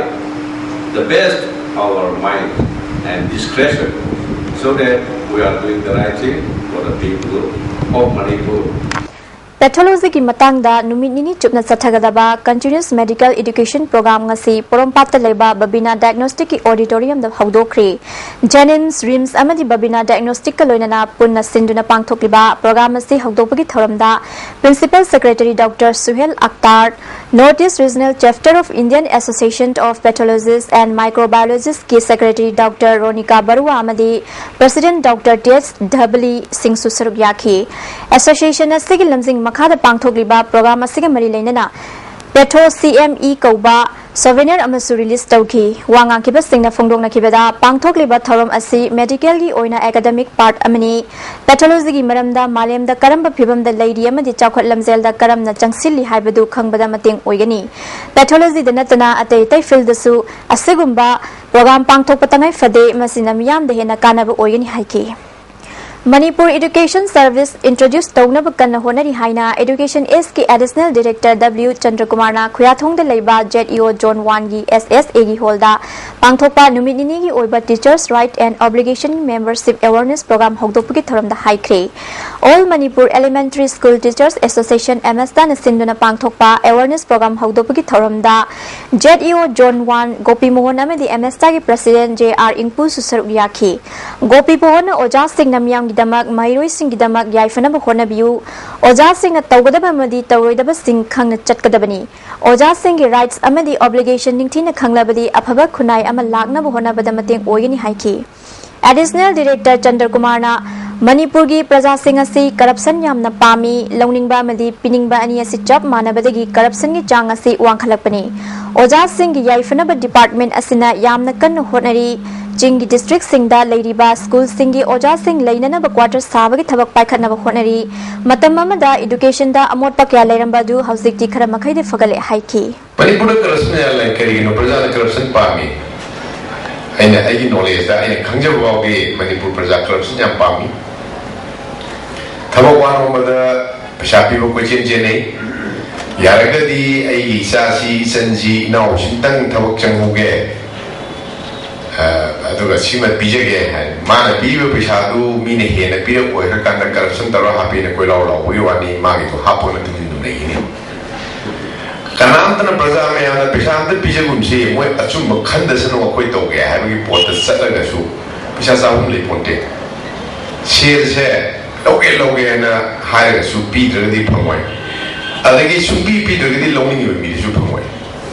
the best our mind and discretion so that we are doing the right thing for the people of Manipur. ꯄꯦꯊꯣꯂꯣꯖꯤꯒꯤ ꯃꯇꯥꯡꯗ ꯅꯨꯃꯤꯠ ꯅꯤꯅꯤ ꯆꯨꯞꯅ ꯆꯠꯊꯒꯗꯕ continues medical education programme ꯉꯁꯤ ꯄꯣꯔꯣꯝꯄꯥꯠꯇ ꯂꯩꯕ ꯕꯕꯤꯅꯥ ꯗꯥꯏꯒꯅꯣꯁꯇꯤꯛꯀꯤ ꯑꯣꯗꯤꯇꯣꯔꯤꯌꯝꯗ ꯍꯧꯗꯣꯛꯈ꯭ꯔꯤ꯫ ꯖꯦꯅꯤꯝꯁ, ꯔꯤꯝꯁ ꯑꯃꯗꯤ ꯕꯕꯤꯅꯥ ꯗꯥꯏꯒꯅꯣꯁꯇꯤꯛꯀ ꯂꯣꯏꯅꯅ ꯄꯨꯟꯅ ꯁꯤꯟꯗꯨꯅ ꯄꯥꯡꯊꯣꯛꯂꯤꯕ ꯄ꯭ꯔꯣꯒ꯭ꯔꯥꯝ ꯑꯁꯤ ꯍꯧꯗꯣꯛꯄꯒꯤ ꯊꯧꯔꯝꯗ principal secretary doctor Suhel Akhtar, North East Regional Chapter of Indian Association of Pathologists and Microbiologists ꯀꯤ ꯁꯦꯀ꯭ꯔꯦꯇꯔꯤ ꯗꯣꯛꯇꯔ ꯔꯣꯅꯤꯀꯥ ꯕꯔꯨꯋꯥ ꯑꯃꯗꯤ ꯄ꯭ꯔꯦꯁꯤꯗꯦꯟꯠ ꯗꯣꯛꯇꯔ ꯇꯤ ꯑꯦꯆ ꯙꯕꯂꯤ ꯁꯤꯡꯁꯨ ꯁꯔꯨꯛ ꯌꯥꯈꯤ꯫ ꯑꯦꯁꯣꯁꯤꯌꯦꯁꯟ ꯑꯁꯤꯒꯤ ꯂꯝꯖꯤꯡ ꯃꯈꯥꯗ ꯄꯥꯡꯊꯣꯛꯂꯤꯕ ꯄ꯭ꯔꯣꯒ꯭ꯔꯥꯝ ꯑꯁꯤꯒ ꯃꯔꯤ ꯂꯩꯅꯅ ꯄꯦꯊꯣ ꯁꯤ ꯑꯦꯝ ꯏ ꯀꯧꯕ ꯁꯣꯚꯦꯅꯤꯌꯔ ꯑꯃꯁꯨ ꯔꯤꯂꯤꯖ ꯇꯧꯈꯤ꯫ ꯋꯥ ꯉꯥꯡꯈꯤꯕꯁꯤꯡꯅ ꯐꯣꯡꯗꯣꯛꯅꯈꯤꯕꯗ ꯄꯥꯡꯊꯣꯛꯂꯤꯕ ꯊꯧꯔꯝ ꯑꯁꯤ ꯃꯦꯗꯤꯀꯦꯜꯒꯤ ꯑꯣꯏꯅ ꯑꯦꯀꯥꯗꯦꯃꯤꯛ ꯄꯥꯔꯠ ꯑꯃꯅꯤ꯫ ꯄꯦꯊꯣꯂꯣꯖꯤꯒꯤ ꯃꯔꯝꯗ ꯃꯥꯂꯦꯝꯗ ꯀꯔꯝꯕ ꯐꯤꯕꯝꯗ ꯂꯩꯔꯤ ꯑꯃꯗꯤ ꯆꯥꯎꯈꯠ ꯂꯝꯖꯦꯜꯗ ꯀꯔꯝꯅ ꯆꯪꯁꯤꯜꯂꯤ ꯍꯥꯏꯕꯗꯨ ꯈꯪꯕꯗ ꯃꯇꯦꯡ ꯑꯣꯏꯒꯅꯤ꯫ ꯄꯦꯊꯣꯂꯣꯖꯤꯗ ꯅꯠꯇꯅ ꯑꯇꯩ ꯑꯇꯩ ꯐꯤꯜꯗꯁꯨ ꯑꯁꯤꯒꯨꯝꯕ ꯄ꯭ꯔꯣꯒ꯭ꯔꯥꯝ ꯄꯥꯡꯊꯣꯛꯄ ꯇꯉꯥꯏ ꯐꯗꯦ, ꯃꯁꯤꯅ ꯃꯤꯌꯥꯝꯗ ꯍꯦꯟꯅ ꯀꯥꯟꯅꯕ ꯑꯣꯏꯒꯅꯤ ꯍꯥꯏꯈꯤ꯫ ꯃꯅꯤꯄꯨꯔ ꯏꯗꯨꯀꯦꯁꯟ ꯁꯔꯚꯤꯁ ꯏꯟꯇ꯭ꯔꯣꯗ꯭ꯌꯨꯁ ꯇꯧꯅꯕ ꯀꯟꯅ ꯍꯣꯠꯅꯔꯤ ꯍꯥꯏꯅ ꯏꯗꯨꯀꯦꯁꯟ ꯏꯁꯀꯤ ꯑꯦꯗꯤꯁꯅꯦꯜ ꯗꯤꯔꯦꯛꯇꯔ ꯗꯕ꯭ꯂꯤꯌꯨ ꯆꯟꯗ꯭ꯔꯀꯨꯃꯥꯔꯅ ꯈꯨꯌꯥꯊꯣꯡꯗ ꯂꯩꯕ ꯖꯦꯠ ꯏ ꯑꯣ ꯖꯣꯟ ꯋꯥꯟꯒꯤ ꯑꯦꯁ ꯑꯦꯁ ꯑꯦꯒꯤ ꯍꯣꯜꯗ ꯄꯥꯡꯊꯣꯛꯄ ꯅꯨꯃꯤꯠ ꯅꯤꯅꯤꯒꯤ ꯑꯣꯏꯕ Teachers Right and Obligation Membership Awareness Program ꯍꯧꯗꯣꯛꯄꯒꯤ ꯊꯧꯔꯝꯗ ꯍꯥꯏꯈ꯭ꯔꯦ꯫ All Manipur Elementary School Teachers Association, ꯑꯦꯃꯦꯁꯇꯥꯅ ꯁꯤꯟꯗꯨꯅ ꯄꯥꯡꯊꯣꯛꯄ ꯑꯦꯋꯥꯔꯅꯦꯁ ꯄ꯭ꯔꯣꯒ꯭ꯔꯥꯝ ꯍꯧꯗꯣꯛꯄꯒꯤ ꯊꯧꯔꯝꯗ ꯖꯦꯠ ꯏ ꯑꯣ ꯖꯣꯟ ꯋꯥꯟ ꯒꯣꯄꯤ ꯃꯣꯍꯟ ꯑꯃꯗꯤ ꯑꯦꯃꯦꯁꯇꯥꯒꯤ ꯄ꯭ꯔꯁꯤꯗꯦꯟꯠ ꯖꯦ ꯑꯥꯔ ꯏꯪꯄꯨꯁꯨ ꯁꯔꯨꯛ ꯌꯥꯈꯤ꯫ ꯒꯣꯄꯤ ꯃꯣꯍꯟꯅ ꯑꯣꯖꯥꯁꯤꯡꯅ ꯃꯤꯌꯥꯝꯒꯤꯗꯃꯛ, ꯃꯍꯩꯔꯣꯏꯁꯤꯡꯒꯤꯗꯃꯛ ꯌꯥꯏꯐꯅꯕ ꯍꯣꯠꯅꯕꯤꯌꯨ꯫ ꯑꯣꯖꯥꯁꯤꯡꯅ ꯇꯧꯒꯗꯕ ꯑꯃꯗꯤ ꯇꯧꯔꯣꯏꯗꯕꯁꯤꯡ ꯈꯪꯅ ꯆꯠꯀꯗꯕꯅꯤ꯫ ꯑꯣꯖꯥꯁꯤꯡꯒꯤ ꯔꯥꯏꯠꯁ ꯑꯃꯗꯤ ꯑꯣꯕ꯭ꯂꯤꯒꯦꯁꯟ ꯅꯤꯡꯊꯤꯅ ꯈꯪꯂꯕꯗꯤ ꯑꯐꯕ ꯈꯨꯟꯅꯥꯏ ꯑꯃ ꯂꯥꯛꯅꯕ ꯍꯣꯠꯅꯕꯗ ꯃꯇꯦꯡ ꯑꯣꯏꯒꯅꯤ ꯍꯥꯏꯈꯤ꯫ ꯑꯦꯗꯤꯁꯅꯦꯜ ꯗꯤꯔꯦꯛꯇꯔ ꯆꯟꯗ꯭ꯔꯀꯨꯃꯥꯔꯅ ꯃꯅꯤꯄꯨꯔꯒꯤ ꯄ꯭ꯔꯖꯥꯁꯤꯡ ꯑꯁꯤ ꯀꯔꯞꯁꯟ ꯌꯥꯝꯅ ꯄꯥꯝꯃꯤ, ꯂꯧꯅꯤꯡꯕ ꯑꯃꯗꯤ ꯄꯤꯅꯤꯡꯕ ꯑꯅꯤ ꯑꯁꯤ ꯆꯞ ꯃꯥꯟꯅꯕꯗꯒꯤ ꯀꯔꯞꯁꯟꯒꯤ ꯆꯥꯡ ꯑꯁꯤ ꯋꯥꯡꯈꯠꯂꯛꯄꯅꯤ꯫ ꯑꯣꯖꯥꯁꯤꯡꯒꯤ ꯌꯥꯏꯐꯅꯕ ꯗꯤꯄꯥꯔꯠꯃꯦꯟꯠ ꯑꯁꯤꯅ ꯌꯥꯝꯅ ꯀꯟꯅ ꯍꯣꯠꯅꯔꯤ꯫ ꯆꯤꯡꯒꯤ ꯗꯤꯁꯇ꯭ꯔꯤꯛꯁꯤꯡꯗ ꯂꯩꯔꯤꯕ ꯁ꯭ꯀꯨꯜꯁꯤꯡꯒꯤ ꯑꯣꯖꯥꯁꯤꯡ ꯂꯩꯅꯅꯕ ꯀ꯭ꯋꯥꯇꯔ ꯁꯥꯕꯒꯤ ꯊꯕꯛ ꯄꯥꯏꯈꯠꯅꯕ ꯍꯣꯠꯅꯔꯤ꯫ ꯃꯇꯝ ꯑꯃꯗ ꯏꯗꯨꯀꯦꯁꯟꯗ ꯑꯃꯣꯠꯄ ꯀꯌꯥ ꯂꯩꯔꯝꯕ ꯑꯗꯨ ꯍꯧꯖꯤꯛꯇꯤ ꯈꯔ ꯃꯈꯩꯗꯤ ꯐꯒꯠꯂꯦ ꯍꯥꯏꯈꯤ꯫ ꯃꯅꯤꯄꯨꯔꯗ ꯀꯔꯞꯁꯟ ꯌꯥꯝ ꯂꯩ꯫ ꯀꯔꯤꯒꯤꯅꯣ ꯄ꯭ꯔꯖꯥꯅ ꯀꯔꯞꯁꯟ ꯄꯥꯝꯃꯤ? ꯑꯩꯅ, ꯑꯩꯒꯤ ꯅꯣꯂꯦꯖꯇ, ꯑꯩꯅ ꯈꯪꯖꯕ ꯐꯥꯎꯗꯤ ꯃꯅꯤꯄꯨꯔ ꯄ꯭ꯔꯖꯥ ꯀꯔꯞꯁꯟ ꯌꯥꯝ ꯄꯥꯝꯃꯤ꯫ ꯊꯕꯛ ꯋꯥ ꯅꯣꯝꯕꯗ ꯄꯩꯁꯥ ꯄꯤꯕ ꯀꯣꯏꯆꯦꯟ ꯆꯦꯟꯅꯩ꯫ ꯌꯥꯔꯒꯗꯤ ꯑꯩꯒꯤ ꯏꯆꯥꯁꯤ, ꯏꯆꯟꯁꯤ, ꯏꯅꯥꯎꯁꯤꯝꯇꯪ ꯊꯕꯛ ꯆꯪꯍꯧꯒꯦ, ꯑ, ꯑꯗꯨꯒ ꯁꯤꯃ ꯄꯤꯖꯒꯦ ꯍꯥꯏ꯫ ꯃꯥꯅ ꯄꯤꯔꯤꯕ ꯄꯩꯁꯥꯗꯨ ꯃꯤꯅ ꯍꯦꯟꯅ ꯄꯤꯔꯛ ꯑꯣꯏꯈ꯭ꯔꯀꯥꯟꯗ ꯀꯔꯞꯁꯟ ꯇꯧꯔ ꯍꯥꯞꯄꯦꯅ ꯀꯣꯏꯂꯥꯎ ꯂꯥꯎꯕꯒꯤ ꯋꯥꯅꯤ, ꯃꯥꯒꯤꯗꯣ ꯍꯥꯞꯄꯒ ꯅꯠꯇꯅ ꯑꯗꯨꯝ ꯂꯩꯒꯅꯤ꯫ ꯀꯅꯥꯝꯇꯅ ꯄ꯭ꯔꯖꯥ ꯃꯌꯥꯝꯅ ꯄꯩꯁꯥ ꯑꯝꯇ ꯄꯤꯖꯒꯨꯝꯁꯤ, ꯃꯣꯏ ꯑꯆꯨꯝꯕ ꯈꯟꯗꯁꯅꯨ, ꯑꯩꯈꯣꯏ ꯇꯧꯒꯦ ꯍꯥꯏꯕꯒꯤ ꯄꯣꯠꯇ ꯆꯠꯂꯒꯁꯨ ꯄꯩꯁꯥ ꯆꯥꯐꯝ ꯂꯩ ꯄꯣꯟꯇꯦ꯫ ꯁꯦꯜꯁꯦ ꯂꯧꯒꯦ ꯂꯧꯒꯦ ꯍꯥꯏꯅ ꯍꯥꯏꯔꯒꯁꯨ ꯄꯤꯗ꯭ꯔꯒꯗꯤ ꯐꯪꯉꯣꯏ, ꯑꯗꯒꯤ ꯁꯨꯡꯄꯤ ꯄꯤꯗ꯭ꯔꯒꯗꯤ ꯂꯧꯅꯤꯡꯉꯤꯕ ꯃꯤꯗꯨꯁꯨ ꯐꯪꯉꯣꯏ꯫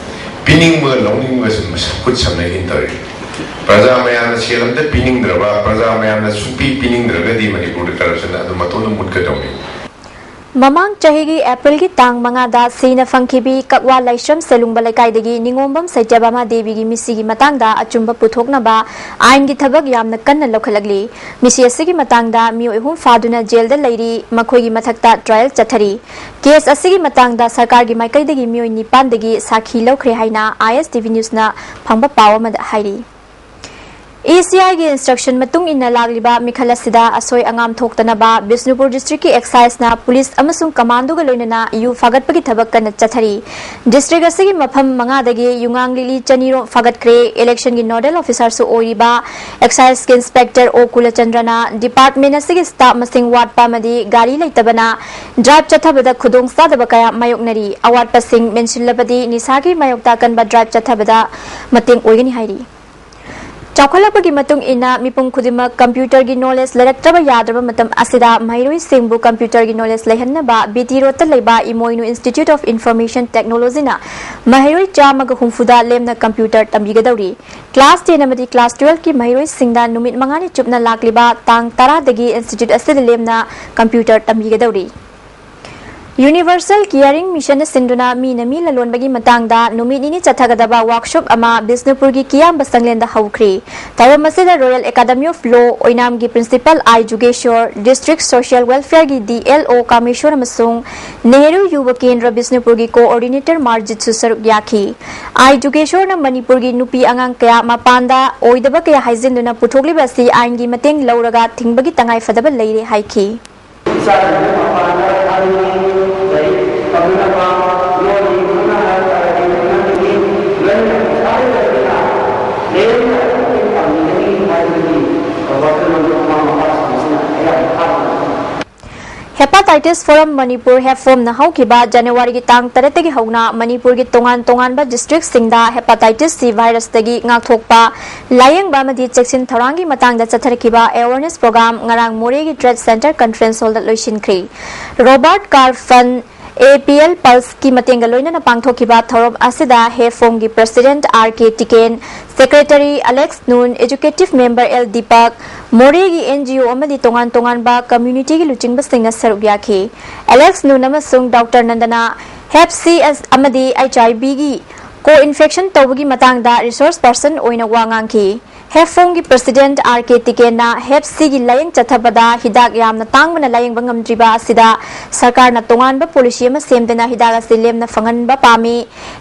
ꯄꯤꯅꯤꯡꯕꯒ ꯂꯧꯅꯤꯡꯕꯒꯁꯨ ꯃꯁ-, ꯈꯨꯠ ꯁꯝꯅꯩꯅ ꯇꯧꯔꯤ꯫ ꯄ꯭ꯔꯖꯥ ꯃꯌꯥꯝꯅ ꯁꯦꯜ ꯑꯝꯇ ꯄꯤꯅꯤꯡꯗ꯭ꯔꯕ, ꯄ꯭ꯔꯖꯥ ꯃꯌꯥꯝꯅ ꯁꯨꯡꯄꯤ ꯄꯤꯅꯤꯡꯗ꯭ꯔꯒꯗꯤ ꯃꯅꯤꯄꯨꯔꯗ ꯀꯔꯞꯁꯟ ꯑꯗꯨ ꯃꯇꯣꯟꯗ ꯃꯨꯠꯀꯗꯧꯅꯤ꯫ ꯃꯃꯥꯡ ꯆꯍꯤꯒꯤ ꯑꯦꯄ꯭ꯔꯤꯜꯒꯤ ꯇꯥꯡ ꯃꯉꯥꯗ ꯁꯤꯅ ꯐꯪꯈꯤꯕꯤ ꯀꯛꯋꯥ ꯂꯥꯏꯁ꯭ꯔꯝ ꯁꯦꯂꯨꯡꯕ ꯂꯩꯀꯥꯏꯗꯒꯤ ꯅꯤꯉꯣꯝꯕꯝ ꯁꯇ꯭ꯌꯚꯥꯃꯥ ꯗꯦꯕꯤꯒꯤ ꯃꯤꯁꯤꯒꯤ ꯃꯇꯥꯡꯗ ꯑꯆꯨꯝꯕ ꯄꯨꯊꯣꯛꯅꯕ ꯑꯥꯏꯟꯒꯤ ꯊꯕꯛ ꯌꯥꯝꯅ ꯀꯟꯅ ꯂꯧꯈꯠꯂꯛꯂꯤ꯫ ꯃꯤꯁꯤ ꯑꯁꯤꯒꯤ ꯃꯇꯥꯡꯗ ꯃꯤꯑꯣꯏ ꯑꯍꯨꯝ ꯐꯥꯗꯨꯅ ꯖꯦꯜꯗ ꯂꯩꯔꯤ, ꯃꯈꯣꯏꯒꯤ ꯃꯊꯛꯇ ꯇ꯭ꯔꯥꯌꯦꯜ ꯆꯠꯊꯔꯤ꯫ ꯀꯦꯁ ꯑꯁꯤꯒꯤ ꯃꯇꯥꯡꯗ ꯁꯔꯀꯥꯔꯒꯤ ꯃꯥꯏꯀꯩꯗꯒꯤ ꯃꯤꯑꯣꯏ ꯅꯤꯄꯥꯟꯗꯒꯤ ꯁꯥꯈꯤ ꯂꯧꯈ꯭ꯔꯦ ꯍꯥꯏꯅ ꯑꯥꯏ ꯑꯦꯁ ꯇꯤ ꯚꯤ ꯅ꯭ꯌꯨꯁꯅ ꯐꯪꯕ ꯄꯥꯎ ꯑꯃꯗ ꯍꯥꯏꯔꯤ꯫ ꯏ ꯁꯤ ꯑꯥꯏꯒꯤ instruction ꯃꯇꯨꯡ ꯏꯟꯅ ꯂꯥꯛꯂꯤꯕ ꯃꯤꯈꯜ ꯑꯁꯤꯗ ꯑꯁꯣꯏ ꯑꯉꯥꯝ ꯊꯣꯛꯇꯅꯕ ꯕꯤꯁꯅꯨꯄꯨꯔ districtꯀꯤ exciseꯅ police ꯑꯃꯁꯨꯡ commandoꯒ ꯂꯣꯏꯅꯅ ꯌꯨ ꯐꯥꯒꯠꯄꯒꯤ ꯊꯕꯛ ꯀꯟꯅ ꯆꯠꯊꯔꯤ꯫ District ꯑꯁꯤꯒꯤ ꯃꯐꯝ ꯃꯉꯥꯗꯒꯤ ꯌꯨꯉꯥꯡ ꯂꯤꯛꯂꯤ ꯆꯅꯤꯔꯣꯝ ꯐꯥꯒꯠꯈ꯭ꯔꯦ꯫ Electionꯒꯤ nodal officerꯁꯨ ꯑꯣꯏꯔꯤꯕ exciseꯀꯤ inspector ꯑꯣ ꯀꯨꯂꯆꯟꯗ꯭ꯔꯅ department ꯑꯁꯤꯒꯤ staff ꯃꯁꯤꯡ ꯋꯥꯠꯄ ꯑꯃꯗꯤ ꯒꯥꯔꯤ ꯂꯩꯇꯕꯅ drive ꯆꯠꯊꯕꯗ ꯈꯨꯗꯣꯡꯆꯥꯗꯕ ꯀꯌꯥ ꯃꯥꯌꯣꯛꯅꯔꯤ꯫ ꯑꯋꯥꯠꯄꯁꯤꯡ ꯃꯦꯟꯁꯤꯜꯂꯕꯗꯤ ꯅꯤꯁꯥꯒꯤ ꯃꯥꯌꯣꯛꯇ ꯑꯀꯟꯕ drive ꯆꯠꯊꯕꯗ ꯃꯇꯦꯡ ꯑꯣꯏꯒꯅꯤ ꯍꯥꯏꯔꯤ꯫ ꯆꯥꯎꯈꯠꯂꯛꯄꯒꯤ ꯃꯇꯨꯡ ꯏꯟꯅ ꯃꯤꯄꯨꯝ ꯈꯨꯗꯤꯡꯃꯛ computerꯒꯤ knowledge ꯂꯩꯔꯛꯇ꯭ꯔꯕ ꯌꯥꯗ꯭ꯔꯕ ꯃꯇꯝ ꯑꯁꯤꯗ ꯃꯍꯩꯔꯣꯏꯁꯤꯡꯕꯨ computerꯒꯤ knowledge ꯂꯩꯍꯟꯅꯕ ꯕꯤ ꯇꯤ ꯔꯣꯗꯇ ꯂꯩꯕ ꯏꯃꯣꯏꯅꯨ Institute of Information Technologyꯅ ꯃꯍꯩꯔꯣꯏ ꯆꯥꯝꯃꯒ ꯍꯨꯝꯐꯨꯗ ꯂꯦꯝꯅ computer ꯇꯝꯕꯤꯒꯗꯧꯔꯤ꯫ Class ten ꯑꯃꯗꯤ class twelveꯀꯤ ꯃꯍꯩꯔꯣꯏꯁꯤꯡꯗ ꯅꯨꯃꯤꯠ ꯃꯉꯥꯅꯤ ꯆꯨꯞꯅ ꯂꯥꯛꯂꯤꯕ ꯇꯥꯡ ꯇꯔꯥꯗꯒꯤ institute ꯑꯁꯤꯗ ꯂꯦꯝꯅ computer ꯇꯝꯕꯤꯒꯗꯧꯔꯤ꯫ Universal Caring Missionꯅ ꯁꯤꯟꯗꯨꯅ ꯃꯤꯅ ꯃꯤ ꯂꯂꯣꯟꯕꯒꯤ ꯃꯇꯥꯡꯗ ꯅꯨꯃꯤꯠ ꯅꯤꯅꯤ ꯆꯠꯊꯒꯗꯕ workshop ꯑꯃ ꯕꯤꯁꯅꯨꯄꯨꯔꯒꯤ ꯀꯤꯌꯥꯝꯕ ꯁꯪꯂꯦꯟꯗ ꯍꯧꯈ꯭ꯔꯦ꯫ ꯊꯧꯔꯝ ꯑꯁꯤꯗ Royal Academy of Law ꯑꯣꯏꯅꯥꯝꯒꯤ principal I Jugeshor, district social welfareꯒꯤ ꯗꯤ ꯑꯦꯜ ꯑꯣ ꯀꯥꯃꯦꯁꯣꯔ ꯑꯃꯁꯨꯡ ꯅꯦꯍꯔꯨ ꯌꯨꯕ ꯀꯦꯟꯗ꯭ꯔ ꯕꯤꯁꯅꯨꯄꯨꯔꯒꯤ coordinator ꯃꯥꯔꯖꯤꯠꯁꯨ ꯁꯔꯨꯛ ꯌꯥꯈꯤ꯫ ꯑꯥꯏ ꯖꯨꯒꯦꯁꯣꯔꯅ ꯃꯅꯤꯄꯨꯔꯒꯤ ꯅꯨꯄꯤ ꯑꯉꯥꯡ ꯀꯌꯥ ꯃꯄꯥꯟꯗ ꯑꯣꯏꯗꯕ ꯀꯌꯥ ꯍꯥꯏꯖꯤꯟꯗꯨꯅ ꯄꯨꯊꯣꯛꯂꯤꯕ ꯑꯁꯤ ꯑꯥꯏꯟꯒꯤ ꯃꯇꯦꯡ ꯂꯧꯔꯒ ꯊꯤꯡꯕꯒꯤ ꯇꯉꯥꯏ ꯐꯗꯕ ꯂꯩꯔꯦ ꯍꯥꯏꯈꯤ꯫ ꯏꯆꯥꯁꯤꯡꯗ ꯃꯄꯥꯟꯗ ꯊꯥꯗꯣꯛꯏ, ꯂꯥꯏꯔꯤꯛ ꯇꯝꯅꯕ, ꯂꯣꯜ ꯂꯤꯡꯅꯕ ꯍꯥꯏꯕ ꯇꯥꯔꯗꯤ ꯍꯣꯠꯅꯅꯤꯡꯉꯤ꯫ ꯂꯣꯏꯅ ꯄꯩꯁꯥ ꯂꯩꯇꯕꯅꯤꯅ ꯂꯦꯝꯅ ꯑꯗꯨꯝ ꯇꯝꯅꯤꯡꯉꯤ ꯍꯥꯏꯕꯒꯤ ꯋꯥꯈꯜꯂꯣꯟꯗꯣ ꯃꯃꯥ ꯃꯄꯥꯁꯤꯡꯁꯤꯅ ꯑꯌꯥꯝꯕ ꯊꯥꯗꯣꯛꯏ꯫ Hepatitis Forum Manipur, ꯍꯦꯞꯐꯣꯝꯅ ꯍꯧꯈꯤꯕ ꯖꯅꯋꯥꯔꯤꯒꯤ ꯇꯥꯡ ꯇꯔꯦꯠꯇꯒꯤ ꯍꯧꯅ ꯃꯅꯤꯄꯨꯔꯒꯤ ꯇꯣꯉꯥꯟ ꯇꯣꯉꯥꯟꯕ districtꯁꯤꯡꯗ hepatitis C virusꯇꯒꯤ ꯉꯥꯛꯊꯣꯛꯄ, ꯂꯥꯌꯦꯡꯕ ꯑꯃꯗꯤ ꯆꯦꯛꯁꯤꯟ ꯊꯧꯔꯥꯡꯒꯤ ꯃꯇꯥꯡꯗ ꯆꯠꯊꯔꯛꯈꯤꯕ awareness program ꯉꯔꯥꯡ ꯃꯣꯔꯦꯒꯤ Trade Center Conference Hallꯗ ꯂꯣꯏꯁꯤꯟꯈ꯭ꯔꯦ꯫ Robert Carr Fund, A P L Pulseꯀꯤ ꯃꯇꯦꯡꯒ ꯂꯣꯏꯅꯅ ꯄꯥꯡꯊꯣꯛꯈꯤꯕ ꯊꯧꯔꯝ ꯑꯁꯤꯗ ꯍꯦꯞꯐꯣꯝꯒꯤ president R K Tiken, secretary Alex ꯅꯨꯟ, executive member ꯑꯦꯜ ꯗꯤꯄꯛ, ꯃꯣꯔꯦꯒꯤ ꯑꯦꯟ ꯖꯤ ꯑꯣ ꯑꯃꯗꯤ ꯇꯣꯉꯥꯟ ꯇꯣꯉꯥꯟꯕ communityꯒꯤ ꯂꯨꯆꯤꯡꯕꯁꯤꯡꯅ ꯁꯔꯨꯛ ꯌꯥꯈꯤ꯫ ꯑꯂꯦꯛꯁ ꯅꯨꯟ ꯑꯃꯁꯨꯡ ꯗꯣꯛꯇꯔ ꯅꯟꯗꯅ Hep C ꯑꯃꯗꯤ H I Vꯒꯤ co-infection ꯇꯧꯕꯒꯤ ꯃꯇꯥꯡꯗ resource person ꯑꯣꯏꯅ ꯋꯥ ꯉꯥꯡꯈꯤ꯫ ꯍꯦꯞ ꯐꯣꯝꯒꯤ ꯄ꯭ꯔꯁꯤꯗꯦꯟꯠ ꯑꯥꯔ ꯀꯦ ꯇꯤꯀꯦꯟꯅ ꯍꯦꯞ ꯁꯤꯒꯤ ꯂꯥꯌꯦꯡ ꯆꯠꯊꯕꯗ ꯍꯤꯗꯥꯛ ꯌꯥꯝꯅ ꯇꯥꯡꯕꯅ ꯂꯥꯌꯦꯡꯕ ꯉꯝꯗ꯭ꯔꯤꯕ ꯑꯁꯤꯗ ꯁꯔꯀꯥꯔꯅ ꯇꯣꯉꯥꯟꯕ ꯄꯣꯂꯤꯁꯤ ꯑꯃ ꯁꯦꯝꯗꯨꯅ ꯍꯤꯗꯥꯛ ꯑꯁꯤ ꯂꯦꯝꯅ ꯐꯪꯍꯟꯕ ꯄꯥꯝꯃꯤ꯫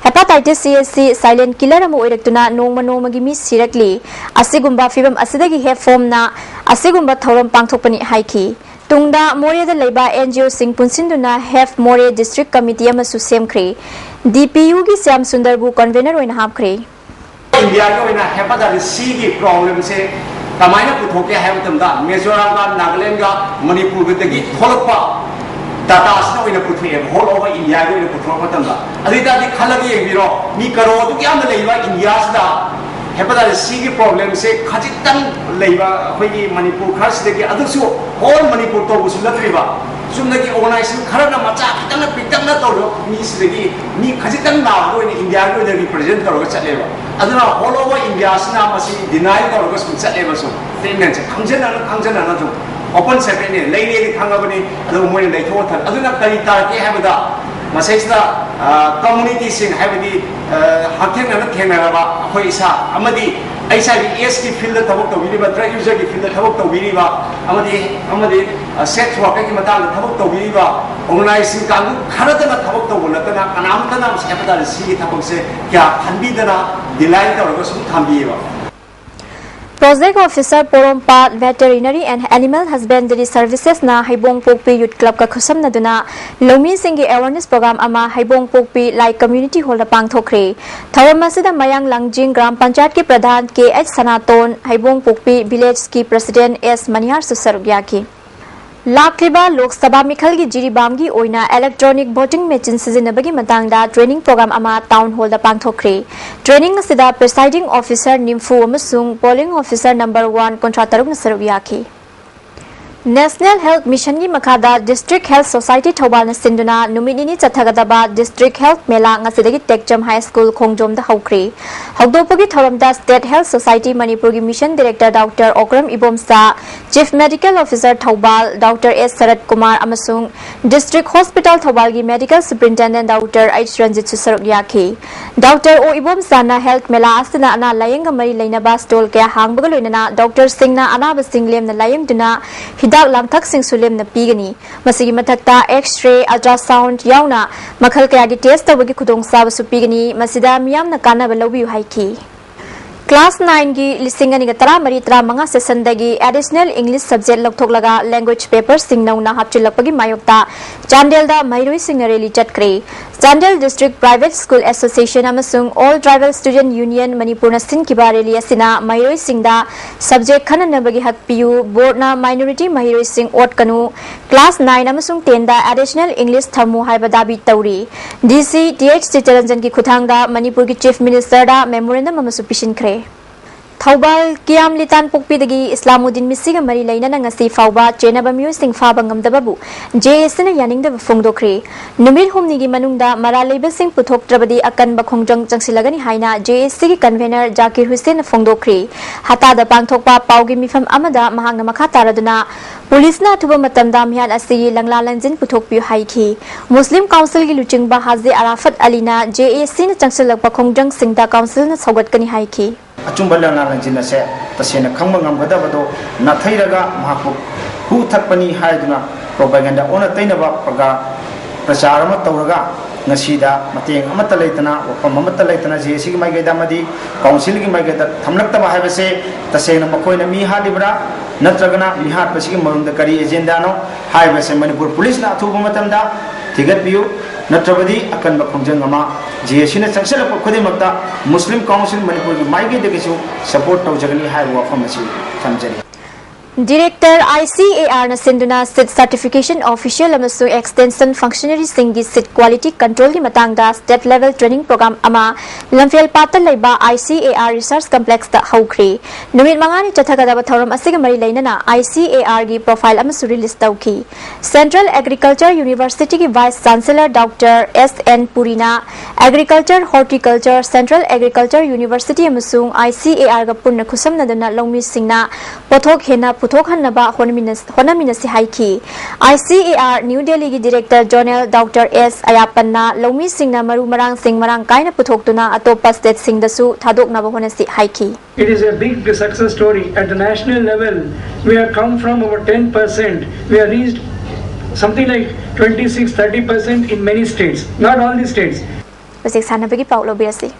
ꯍꯦꯄꯥꯇꯥꯏꯇꯤꯁ ꯁꯤ ꯑꯁꯤ ꯁꯥꯏꯂꯦꯟ ꯀꯤꯂꯔ ꯑꯃ ꯑꯣꯏꯔꯛꯇꯨꯅ ꯅꯣꯡꯃ ꯅꯣꯡꯃꯒꯤ ꯃꯤ ꯁꯤꯔꯛꯂꯤ꯫ ꯑꯁꯤꯒꯨꯝꯕ ꯐꯤꯕꯝ ꯑꯁꯤꯗꯒꯤ ꯍꯦꯞ ꯐꯣꯝꯅ ꯑꯁꯤꯒꯨꯝꯕ ꯊꯧꯔꯝ ꯄꯥꯡꯊꯣꯛꯄꯅꯤ ꯍꯥꯏꯈꯤ꯫ ꯇꯨꯡꯗ ꯃꯣꯔꯦꯗ ꯂꯩꯕ ꯑꯦꯟ ꯖꯤ ꯑꯣꯁꯤꯡ ꯄꯨꯟꯁꯤꯟꯗꯨꯅ ꯍꯦꯞ ꯃꯣꯔꯦ ꯗꯤꯁꯇ꯭ꯔꯤꯛ ꯀꯃꯤꯇꯤ ꯑꯃꯁꯨ ꯁꯦꯝꯈ꯭ꯔꯦ꯫ ꯗꯤ ꯄꯤ ꯌꯨꯒꯤ ꯁ꯭ꯌꯥꯝ ꯁꯨꯟꯗꯔꯕꯨ ꯀꯟꯚꯦꯅꯔ ꯑꯣꯏꯅ ꯍꯥꯞꯈ꯭ꯔꯦ꯫ ꯏꯟꯗꯤꯌꯥꯒꯤ ꯑꯣꯏꯅ ꯍꯦꯄꯥꯇꯥꯏꯇꯤꯁ ꯁꯤꯒꯤ ꯄ꯭ꯔꯣꯕ꯭ꯂꯦꯝꯁꯦ ꯀꯃꯥꯏꯅ ꯄꯨꯊꯣꯛꯀꯦ ꯍꯥꯏꯕ ꯃꯇꯝꯗ ꯃꯤꯖꯣꯔꯥꯝꯒ ꯅꯥꯒꯥꯂꯦꯟꯒ ꯃꯅꯤꯄꯨꯔꯒꯗꯒꯤ ꯊꯣꯛꯂꯛꯄ ꯗꯥꯇꯥꯁꯤꯅ ꯑꯣꯏꯅ ꯄꯨꯊꯣꯛꯑꯦꯕ꯫ ꯑꯣꯜ ꯑꯣꯚꯔ ꯏꯟꯗꯤꯌꯥꯒꯤ ꯑꯣꯏꯅ ꯄꯨꯊꯣꯔꯛꯄ ꯃꯇꯝꯗ, ꯑꯗꯨ ꯑꯣꯏ ꯇꯥꯔꯗꯤ ꯈꯜꯂꯒ ꯌꯦꯡꯕꯤꯔꯣ, ꯃꯤ ꯀꯔꯣꯔ ꯑꯗꯨꯛ ꯌꯥꯝꯅ ꯂꯩꯕ ꯏꯟꯗꯤꯌꯥꯁꯤꯗ ꯍꯦꯄꯥꯇꯥꯏꯇꯤꯁ ꯁꯤꯒꯤ ꯄ꯭ꯔꯣꯕ꯭ꯂꯦꯝꯁꯦ ꯈꯖꯤꯛꯇꯪ ꯂꯩꯕ ꯑꯩꯈꯣꯏꯒꯤ ꯃꯅꯤꯄꯨꯔ ꯈꯔꯁꯤꯗꯒꯤ, ꯑꯗꯨꯁꯨ ꯍꯣꯜ ꯃꯅꯤꯄꯨꯔ ꯇꯧꯕꯁꯨ ꯅꯠꯇ꯭ꯔꯤꯕ, ꯆꯨꯝꯅꯒꯤ ꯑꯣꯔꯒꯅꯥꯏꯖꯦꯁꯟ ꯈꯔꯅ ꯃꯆꯥ ꯈꯤꯇꯪꯅ ꯄꯤꯛꯇꯛꯅ ꯇꯧꯔꯤꯕ ꯃꯤꯁꯤꯗꯒꯤ ꯃꯤ ꯈꯖꯤꯛꯇꯪ ꯅꯥꯕꯗ ꯑꯣꯏꯅ ꯏꯟꯗꯤꯌꯥꯒꯤ ꯑꯣꯏꯅ ꯔꯤꯄ꯭ꯔꯖꯦꯟ ꯇꯧꯔꯒ ꯆꯠꯂꯦꯕ꯫ ꯑꯗꯨꯅ ꯍꯣꯜ ꯑꯣꯚꯔ ꯏꯟꯗꯤꯌꯥꯁꯤꯅ ꯃꯁꯤ ꯗꯤꯅꯥꯏ ꯇꯧꯔꯒ ꯁꯨꯝ ꯆꯠꯂꯦꯕ꯫ ꯁꯨꯝ ꯇ꯭ꯔꯤꯠꯃꯦꯟꯁꯦ ꯈꯪꯖꯅꯅ ꯈꯪꯖꯅꯅ ꯁꯨꯝ ꯑꯣꯄꯟ ꯁꯦꯀ꯭ꯔꯦꯠꯅꯤ, ꯂꯩꯔꯦꯗꯤ ꯈꯪꯉꯕꯅꯤ, ꯑꯗꯨꯒ ꯃꯣꯏꯅ ꯂꯩꯊꯣꯛꯑ ꯊꯝ꯫ ꯑꯗꯨꯅ ꯀꯔꯤ ꯇꯥꯔꯛꯀꯦ ꯍꯥꯏꯕꯗ, ꯃꯁꯤꯁꯤꯗ ꯀꯝꯃꯨꯅꯤꯇꯤꯁꯤꯡ, ꯍꯥꯏꯕꯗꯤ ꯍꯛꯊꯦꯡꯅꯅ ꯊꯦꯡꯅꯔꯕ ꯑꯩꯈꯣꯏ ꯏꯁꯥ, ꯑꯃꯗꯤ ꯑꯩꯆ ꯑꯥꯏ ꯚꯤ ꯑꯦꯁꯀꯤ ꯐꯤꯜꯗ ꯊꯕꯛ ꯇꯧꯕꯤꯔꯤꯕ, ꯗ꯭ꯔꯒ ꯌꯨꯖꯔꯒꯤ ꯐꯤꯜꯗ ꯊꯕꯛ ꯇꯧꯕꯤꯔꯤꯕ, ꯑꯃꯗꯤ ꯑꯃꯗꯤ ꯁꯦꯛꯁ ꯋꯥꯔꯀꯔꯒꯤ ꯃꯇꯥꯡꯗ ꯊꯕꯛ ꯇꯧꯕꯤꯔꯤꯕ ꯑꯣꯔꯒꯅꯥꯏꯖꯦꯁꯟ ꯀꯥꯡꯕꯨ ꯈꯔꯗꯅ ꯊꯕꯛ ꯇꯧꯕ ꯅꯠꯇꯅ ꯀꯅꯥꯝꯇꯅ ꯍꯦꯄꯥꯇꯥꯏꯇꯤꯁ ꯁꯤꯒꯤ ꯊꯕꯛꯁꯦ ꯀꯌꯥ ꯈꯟꯕꯤꯗꯅ ꯗꯤꯅꯥꯏ ꯇꯧꯔꯒ ꯁꯨꯝ ꯊꯝꯕꯤꯌꯦꯕ꯫ Project officer Porompat veterinary and animal husbandry ꯁꯔꯚꯤꯁꯦꯁꯅ ꯍꯩꯕꯣꯡ ꯄꯣꯛꯄꯤ ꯌꯨꯠ ꯀ꯭ꯂꯕꯀ ꯈꯨꯠꯁꯝꯅꯗꯨꯅ ꯂꯧꯃꯤꯁꯤꯡꯒꯤ ꯑꯦꯋꯥꯔꯅꯦꯁ ꯄ꯭ꯔꯣꯒ꯭ꯔꯥꯝ ꯑꯃ ꯍꯩꯕꯣꯡ ꯄꯣꯛꯄꯤ ꯂꯥꯏ ꯀꯝꯃ꯭ꯌꯨꯅꯤꯇꯤ ꯍꯣꯜꯗ ꯄꯥꯡꯊꯣꯛꯈ꯭ꯔꯦ꯫ ꯊꯧꯔꯝ ꯑꯁꯤꯗ ꯃꯌꯥꯡ ꯂꯥꯡꯖꯤꯡ ꯒ꯭ꯔꯥꯝ ꯄꯟꯆꯥꯌꯠꯀꯤ ꯄ꯭ꯔꯙꯥꯟ ꯀꯦ ꯑꯩꯆ ꯁꯅꯥꯇꯣꯟ, ꯍꯩꯕꯣꯡ ꯄꯣꯛꯄꯤ ꯚꯤꯂꯦꯖꯀꯤ ꯄ꯭ꯔꯁꯤꯗꯦꯟꯠ ꯑꯦꯁ ꯃꯅꯤꯍꯥꯔꯁꯨ ꯁꯔꯨꯛ ꯌꯥꯈꯤ꯫ ꯂꯥꯛꯂꯤꯕ ꯂꯣꯛ ꯁꯚꯥ ꯃꯤꯈꯜꯒꯤ ꯖꯤꯔꯤꯕꯥꯝꯒꯤ ꯑꯣꯏꯅ ꯏꯂꯦꯛꯇ꯭ꯔꯣꯅꯤꯛ ꯚꯣꯇꯤꯡ ꯃꯦꯆꯤꯟ ꯁꯤꯖꯤꯟꯅꯕꯒꯤ ꯃꯇꯥꯡꯗ ꯇ꯭ꯔꯦꯅꯤꯡ ꯄ꯭ꯔꯣꯒ꯭ꯔꯥꯝ ꯑꯃ ꯇꯥꯎꯟ ꯍꯣꯜꯗ ꯄꯥꯡꯊꯣꯛꯈ꯭ꯔꯦ꯫ ꯇ꯭ꯔꯦꯅꯤꯡ ꯑꯁꯤꯗ ꯄ꯭ꯔꯤꯁꯥꯏꯗꯤꯡ ꯑꯣꯐꯤꯁꯔ ꯅꯤꯝꯐꯨ ꯑꯃꯁꯨꯡ ꯄꯣꯂꯤꯡ ꯑꯣꯐꯤꯁꯔ ꯅꯝꯕꯔ ꯋꯥꯟ ꯀꯨꯟꯊ꯭ꯔꯥ ꯇꯔꯨꯛꯅ ꯁꯔꯨꯛ ꯌꯥꯈꯤ꯫ National Health Mission ꯒꯤ ꯃꯈꯥꯗ District Health Society ꯊꯧꯕꯥꯜꯅ ꯁꯤꯟꯗꯨꯅ ꯅꯨꯃꯤꯠ ꯅꯤꯅꯤ ꯆꯠꯊꯒꯗꯕ District Health ꯃꯦꯂꯥ ꯉꯁꯤꯗꯒꯤ ꯇꯦꯛꯆꯝ ꯍꯥꯏ ꯁ꯭ꯀꯨꯜ ꯈꯣꯡꯖꯣꯝꯗ ꯍꯧꯈ꯭ꯔꯦ꯫ ꯍꯧꯗꯣꯛꯄꯒꯤ ꯊꯧꯔꯝꯗ State Health Society ꯃꯅꯤꯄꯨꯔꯒꯤ Mission Director Doctor Okram Ibomcha, Chief Medical Officer Thoubal Doctor S ꯁꯔꯠ ꯀꯨꯃꯥꯔ ꯑꯃꯁꯨꯡ District Hospital ꯊꯧꯕꯥꯜꯒꯤ Medical Superintendent Doctor H ꯔꯟꯖꯤꯠꯁꯨ ꯁꯔꯨꯛ ꯌꯥꯈꯤ꯫ Doctor ꯑꯣ ꯏꯕꯣꯝꯆꯥꯅ Health ꯃꯦꯂꯥ ꯑꯁꯤꯅ ꯑꯅꯥ ꯂꯥꯌꯦꯡꯒ ꯃꯔꯤ ꯂꯩꯅꯕ stall ꯀꯌꯥ ꯍꯥꯡꯕꯒ ꯂꯣꯏꯅꯅ doctor ꯁꯤꯡꯅ ꯑꯅꯥꯕꯁꯤꯡ ꯂꯦꯝꯅ ꯂꯥꯌꯦꯡꯗꯨꯅ ꯍꯤꯗꯥꯛ ꯂꯥꯡꯊꯛꯁꯤꯡꯁꯨ ꯂꯦꯝꯅ ꯄꯤꯒꯅꯤ꯫ ꯃꯁꯤꯒꯤ ꯃꯊꯛꯇ X-ray, ultrasound ꯌꯥꯎꯅ ꯃꯈꯜ ꯀꯌꯥꯒꯤ test ꯇꯧꯕꯒꯤ ꯈꯨꯗꯣꯡꯆꯥꯕꯁꯨ ꯄꯤꯒꯅꯤ꯫ ꯃꯁꯤꯗ ꯃꯤꯌꯥꯝꯅ ꯀꯥꯟꯅꯕ ꯂꯧꯕꯤꯌꯨ ꯍꯥꯏꯈꯤ꯫ Class nine ꯒꯤ ꯂꯤꯁꯤꯡ ꯑꯅꯤꯒ ꯇꯔꯥꯃꯔꯤ ꯇꯔꯥꯃꯉꯥ session ꯗꯒꯤ Additional English subject ꯂꯧꯊꯣꯛꯂꯒ language paper ꯁꯤꯡ ꯅꯧꯅ ꯍꯥꯞꯆꯤꯜꯂꯛꯄꯒꯤ ꯃꯥꯌꯣꯛꯇ ꯆꯥꯟꯗꯦꯜꯗ ꯃꯍꯩꯔꯣꯏꯁꯤꯡꯅ rally ꯆꯠꯈ꯭ꯔꯦ꯫ Chandel District Private School Association ꯑꯃꯁꯨꯡ All Tribal Student Union ꯃꯅꯤꯄꯨꯔꯅ ꯁꯤꯟꯈꯤꯕ rally ꯑꯁꯤꯅ ꯃꯍꯩꯔꯣꯏꯁꯤꯡꯗ subject ꯈꯟꯅꯅꯕꯒꯤ ꯍꯛ ꯄꯤꯌꯨ, board ꯅ minority ꯃꯍꯩꯔꯣꯏꯁꯤꯡ ꯑꯣꯠꯀꯅꯨ, class nine ꯑꯃꯁꯨꯡ ten ꯗ additional English ꯊꯝꯃꯨ ꯍꯥꯏꯕ ꯗꯥꯕꯤ ꯇꯧꯔꯤ꯫ DC th ꯆꯤꯠꯇꯔꯟꯖꯟꯒꯤ ꯈꯨꯠꯊꯥꯡꯗ ꯃꯅꯤꯄꯨꯔꯒꯤ Chief Minister ꯗ memorandum ꯑꯃꯁꯨ ꯄꯤꯁꯤꯟꯈ꯭ꯔꯦ꯫ ꯊꯧꯕꯥꯜ ꯀꯤꯌꯥꯝ ꯂꯤꯇꯥꯟ ꯄꯣꯛꯄꯤꯗꯒꯤ ꯏꯁꯂꯥꯃꯨꯗꯤꯟ ꯃꯤꯁꯤꯒ ꯃꯔꯤ ꯂꯩꯅꯅ ꯉꯁꯤ ꯐꯥꯎꯕ ꯆꯦꯟꯅꯕ ꯃꯤꯑꯣꯏꯁꯤꯡ ꯐꯥꯕ ꯉꯝꯗꯕꯕꯨ JAC ꯅ ꯌꯥꯅꯤꯡꯗꯕ ꯐꯣꯡꯗꯣꯛꯈ꯭ꯔꯦ꯫ ꯅꯨꯃꯤꯠ ꯍꯨꯝꯅꯤꯒꯤ ꯃꯅꯨꯡꯗ ꯃꯔꯥꯜ ꯂꯩꯕꯁꯤꯡ ꯄꯨꯊꯣꯛꯇ꯭ꯔꯕꯗꯤ ꯑꯀꯟꯕ ꯈꯣꯡꯖꯪ ꯆꯪꯁꯤꯜꯂꯒꯅꯤ ꯍꯥꯏꯅ JAC ꯒꯤ convener ꯖꯥꯀꯤꯔ ꯍꯨꯁꯦꯟꯅ ꯐꯣꯡꯗꯣꯛꯈ꯭ꯔꯦ꯫ ꯍꯇꯥꯗ ꯄꯥꯡꯊꯣꯛꯄ ꯄꯥꯎꯒꯤ ꯃꯤꯐꯝ ꯑꯃꯗ ꯃꯍꯥꯛꯅ ꯃꯈꯥ ꯇꯥꯔꯗꯨꯅ ꯄꯨꯂꯤꯁꯅ ꯑꯊꯨꯕ ꯃꯇꯝꯗ ꯃꯤꯍꯥꯠ ꯑꯁꯤꯒꯤ ꯂꯪꯂꯥ ꯂꯪꯖꯤꯟ ꯄꯨꯊꯣꯛꯄꯤꯌꯨ ꯍꯥꯏꯈꯤ꯫ ꯃꯨꯁꯂꯤꯝ ꯀꯥꯎꯟꯁꯤꯜꯒꯤ ꯂꯨꯆꯤꯡꯕ ꯍꯥꯖꯤ ꯑꯔꯥꯐꯠ ꯑꯂꯤꯅ JAC ꯅ ꯆꯪꯁꯤꯜꯂꯛꯄ ꯈꯣꯡꯖꯪꯁꯤꯡꯗ ꯀꯥꯎꯟꯁꯤꯜꯅ ꯁꯧꯒꯠꯀꯅꯤ ꯍꯥꯏꯈꯤ꯫ ꯑꯆꯨꯝꯕ ꯂꯪꯂꯥ ꯂꯪꯖꯤꯟ ꯑꯁꯦ ꯇꯁꯦꯡꯅ ꯈꯪꯕ ꯉꯝꯒꯗꯕꯗꯣ ꯅꯥꯊꯩꯔꯒ ꯃꯍꯥꯛꯄꯨ ꯍꯨ ꯊꯛꯄꯅꯤ ꯍꯥꯏꯗꯨꯅ propaganda ꯑꯣꯟꯅ ꯇꯩꯅꯕ ꯄ꯭ꯔꯒꯥ-, ꯄ꯭ꯔꯆꯥꯔ ꯑꯃ ꯇꯧꯔꯒ ꯉꯁꯤꯗ ꯃꯇꯦꯡ ꯑꯃꯠꯇ ꯂꯩꯇꯅ, ꯋꯥꯐꯝ ꯑꯃꯠꯇ ꯂꯩꯇꯅ JAC ꯒꯤ ꯃꯥꯏꯀꯩꯗ ꯑꯃꯗꯤ ꯀꯥꯎꯟꯁꯤꯜꯒꯤ ꯃꯥꯏꯀꯩꯗ ꯊꯝꯂꯛꯇꯕ ꯍꯥꯏꯕꯁꯦ ꯇꯁꯦꯡꯅ ꯃꯈꯣꯏꯅ ꯃꯤ ꯍꯥꯠꯂꯤꯕ꯭ꯔꯥ ꯅꯠꯇ꯭ꯔꯒꯅ ꯃꯤ ꯍꯥꯠꯄꯁꯤꯒꯤ ꯃꯔꯨꯝꯗ ꯀꯔꯤ agenda ꯅꯣ ꯍꯥꯏꯕꯁꯦ ꯃꯅꯤꯄꯨꯔ ꯄꯨꯂꯤꯁꯅ ꯑꯊꯨꯕ ꯃꯇꯝꯗ ꯊꯤꯒꯠꯄꯤꯌꯨ, ꯅꯠꯇ꯭ꯔꯕꯗꯤ ꯑꯀꯟꯕ ꯈꯣꯡꯖꯪ ꯑꯃ JAC ꯅ ꯆꯪꯁꯤꯜꯂꯛꯄ ꯈꯨꯗꯤꯡꯃꯛꯇ ꯃꯨꯁꯂꯤꯝ ꯀꯥꯎꯟꯁꯤꯜ ꯃꯅꯤꯄꯨꯔꯒꯤ ꯃꯥꯏꯀꯩꯗꯒꯤꯁꯨ support ꯇꯧꯖꯒꯅꯤ ꯍꯥꯏꯕ ꯋꯥꯐꯝ ꯑꯁꯤ ꯊꯝꯖꯔꯤ꯫ Director I C A R ꯅ ꯁꯤꯟꯗꯨꯅ seat certification official ꯑꯃꯁꯨꯡ extension functionaryꯁꯤꯡꯒꯤ seat quality controlꯒꯤ ꯃꯇꯥꯡꯗ state level training program ꯑꯃ ꯂꯝꯐꯦꯜ ꯄꯥꯠꯇ ꯂꯩꯕ I C A R research complexꯇ ꯍꯧꯈ꯭ꯔꯦ꯫ ꯅꯨꯃꯤꯠ ꯃꯉꯥꯅꯤ ꯆꯠꯊꯒꯗꯕ ꯊꯧꯔꯝ ꯑꯁꯤꯒ ꯃꯔꯤ ꯂꯩꯅꯅ I C A Rꯒꯤ profile ꯑꯃꯁꯨ release ꯇꯧꯈꯤ꯫ Central Agriculture Universityꯒꯤ Vice Chancellor Doctor S N Purina, Agriculture, Horticulture, Central Agriculture University ꯑꯃꯁꯨꯡ I C A Rꯒ ꯄꯨꯟꯅ ꯈꯨꯠꯁꯝꯅꯗꯨꯅ ꯂꯧꯃꯤꯁꯤꯡꯅ ꯄꯣꯠꯊꯣꯛ ꯍꯦꯟꯅ ꯄꯨꯊꯣꯛꯍꯟꯅꯕ ꯍꯣꯠꯅꯃꯤꯟꯅ-, ꯍꯣꯠꯅꯃꯤꯟꯅꯁꯤ ꯍꯥꯏꯈꯤ꯫ I C A R New Delhiꯒꯤ Director General Doctor S Ayappanꯅ ꯂꯧꯃꯤꯁꯤꯡꯅ ꯃꯔꯨ ꯃꯔꯥꯡꯁꯤꯡ ꯃꯔꯥꯡ ꯀꯥꯏꯅ ꯄꯨꯊꯣꯛꯇꯨꯅ ꯑꯇꯣꯞꯄ stateꯁꯤꯡꯗꯁꯨ ꯊꯥꯗꯣꯛꯅꯕ ꯍꯣꯠꯅꯁꯤ ꯍꯥꯏꯈꯤ꯫ It is a big success story. At the national level, we have come from over ten percent. We have reached something like twenty-six, thirty percent in many states. Not all the states. ꯍꯧꯖꯤꯛ ꯁꯥꯟꯅꯕꯒꯤ ꯄꯥꯎ ꯂꯧꯕꯤꯔꯁꯤ꯫